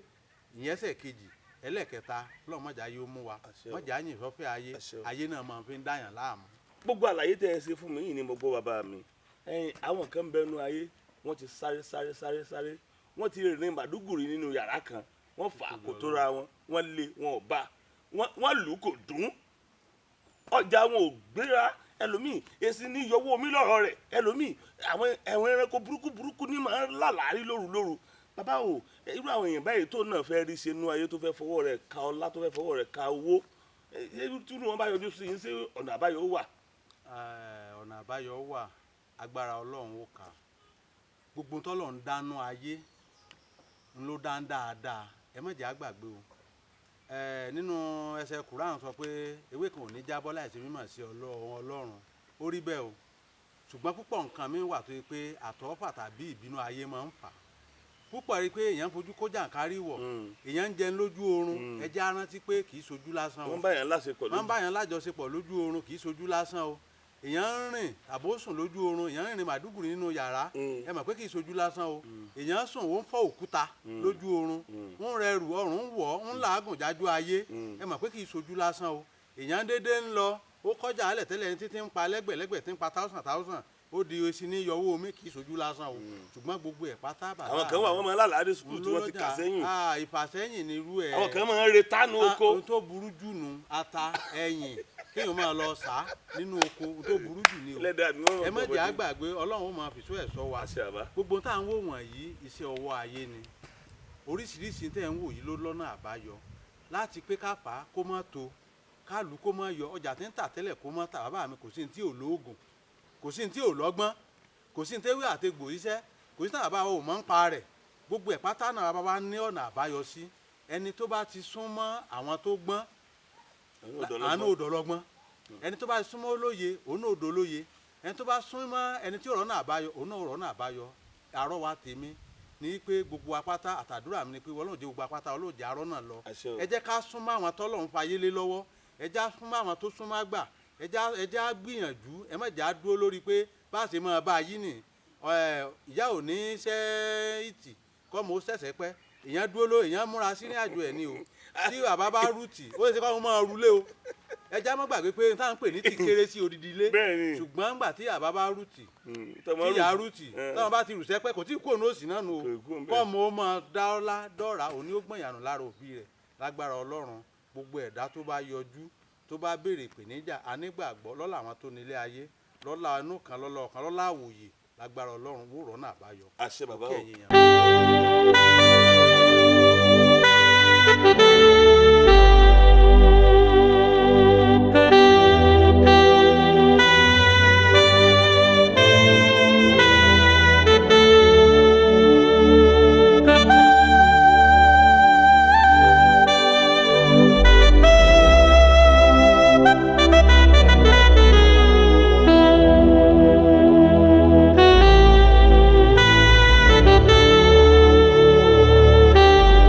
Ìyẹn ẹsẹ̀ kejì. Ẹlẹ́ẹ̀kẹta, Ọlọ́run mọ̀jà yóò mú wa. Àṣẹ o. Mọ̀jà yìn fọ́fẹ́ ayé. Àṣẹ o. Ayé náà máa fi ń dáyàn láàmú. Gbogbo àlàyé tẹ́ ẹ ṣe fún mi yìí ni mo gbọ́, bàbá mi. Ẹ̀yin, àwọn kan bẹnu ayé, wọ́n ti sáré sáré sáré sáré, wọ́n ti rìn Màdúgùrí nínú yàrá kan, wọ́n fà á kò tóra wọn, wọ́n lé wọn ò bá wọ́n lù ú kò dùn, ọjà wọn ò gbéra. Ẹlòmíì, èsì ní yọwọ́ omi lọ́rọ̀ rẹ̀. Ẹlòmíì, àwọn ẹ̀wọ̀n ẹranko burúkú burúkú ní máa ń lálàárí lóru lóru. Bàbá o, irú àwọn èèyàn báyìí tó náà fẹ́ rí ṣe nú ayé, tó fẹ́ fọwọ́ rẹ̀ ka ọlá, tó fẹ́ fọwọ́ rẹ̀ ka owó, tí wọn bá yọjú sí yín, sí ọ̀nà àbáyọ wà? Ọ̀nà àbáyọ wà, agbára Ọlọ́run ó kà. Gbogbo tọ́lọ̀ ń dánú ayé ń ló dá ń dáadáa, ẹ má jẹ́ á gbàgbé o. Nínú ẹsẹ̀ Quran sọ pé ewé kan ò ní jábọ́ láìsí mímọ̀ sí Ọlọ́run. Ọlọ́run ó rí bẹ́ẹ̀ o, ṣùgbọ́n púpọ̀ nǹkan mi wà tó yẹ pé àtọ́fà tàbí ìbínú ayé máa ń fà á. Púpọ̀ rí i pé èèyàn ń fojú kó jàǹkárí wọ̀, èèyàn ń jẹun lójú oorun. Ẹ jẹ́ á rántí pé kì í sojú lásán o. Wọ́n bá yẹn láṣepọ̀. Wọ́n bá yàn lájọṣepọ̀ lójú oorun, kì í sojú lásán o. Èèyàn ń rìn tàbó sùn lójú oorun, èèyàn ń rìn Màdúgùrí nínú yàrá, ẹ mọ̀ pé kì í sojú lásán o. Èèyàn sùn, ó ń fọ́ òkúta lójú oorun, ń rẹrù ọrùn, ń wọ̀, ń làágùn jájú ayé, ẹ mọ̀ pé kì í sojú lásán o. Èèyàn dédé ń lọ, ó kọjá alẹ̀ tẹ́lẹ̀, ẹni títí ń pa lẹ́gbẹ̀lẹ́gbẹ̀, tí ń pa thousand thousand, ó di esi ní yọwọ́ omi, kì í sojú lásán o. Ṣùgbọ́n gbogbo ẹ̀ pátá, bàbá Àwọn kan wà, wọ́n máa lálàá school tí wọ́n ti kà sẹ́yìn. Ah, ìfàsẹ́yìn ni irú ẹ̀. Àwọn kan máa ń re tánú oko. Ohun tó burú jù nù, ata ẹyìn kéèyàn máa lọ sá nínú oko, ohun tó burú jù ni o. Lẹ́dàá mi, wọ́n Ẹ má jẹ́ àgbàgbé, Ọlọ́run ó máa fìṣó ẹ̀ sọ wa. Àṣẹ, àbá. Gbogbo tá à ń wò wọ̀nyí, iṣẹ́ ọwọ́ ayé ni. Oríṣiríṣi tẹ́ ń wò yìí ló lọ́nà àbáyọ láti pé ká fà á kó má tó, ká lù kó má yọ, ọjà tí ń tà tẹ́lẹ̀ kó má tà. Bàbá mi, kò sí ní tí ò lóògùn, kò sí ní tí ò lọ́gbọ́n, kò sí ní tẹ́wé àtegbò iṣẹ́, kò sí ní tàbá ò mọ̀ ń pa rẹ̀. Gbogbo ẹ̀ pátá náà, bàbá wa ní ọ̀nà àbáyọ sí. Ẹni tó bá ti súnmọ́ àwọn tó gbọ́n, àánú odò ọlọ́gbọ́n. Ẹni tó bá súnmọ́ olóye, òun náà odò olóye. Ẹni tó bá súnmọ́ ẹni tí ọ̀rọ̀ náà àbáyọ, òun náà ọ̀rọ̀ náà àbáyọ. Àrọ́wà tèmi ní pé gbogbo apáta, àtàdúrà mi ni pé Ọlọ́run jẹ́ gbogbo apáta, Ọlọ́run jẹ́ arọ́ náà lọ. Àṣẹ o. Ẹ jẹ́ ká súnmọ́ àwọn tọ́lọ́run fayé lé lọ́wọ́, ẹ jẹ́ á súnmọ́ àwọn tó súnmọ́ àgbà, ẹ jẹ́ á gbìyànjú. Ẹ má jẹ́ á dúró lórí pé bá a ṣe máa bá a yí nì. Ìyá ò ní ṣẹ́ ìtì kọ́ mo ṣẹ̀ṣẹ̀ pẹ́. Èèyàn dúró ló, èèyàn múra sí ní àjò ẹ̀ ni o. Tí bàbá bá rúùtì, ó ṣe kọ́ mo máa rulé o. Ẹ já mọ́ gbàgbé pé táwọn ń pè ní ti kéré sí odidi ilé. Ṣùgbọ́n ńgbà tí bàbá bá rúùtì, tí ìyá rúùtì, táwọn bá ti rù sẹ́pẹ́, kò tí ì kó òun òsì náà nù o. Kò ì kúrò ńbẹ̀. Kọ́ mo máa dá ọ́lá dọ́ra, òní ó gbọ̀n yànù lára òbí rẹ̀. Lágbára Ọlọ́run, gbogbo ẹ̀dá tó bá yọjú, tó bá béèrè ìpèníjà, anígbàgbọ́ lọ́la àwọn tó nílé ayé, lọ́la inú kan, lọ́la ọ̀kan, lọ́la àwòyè, lágbára Ọlọ́run, wò rọ́nà àbáyọ. Àṣẹ, bàbá Kí o. ẹ̀yin èèyàn.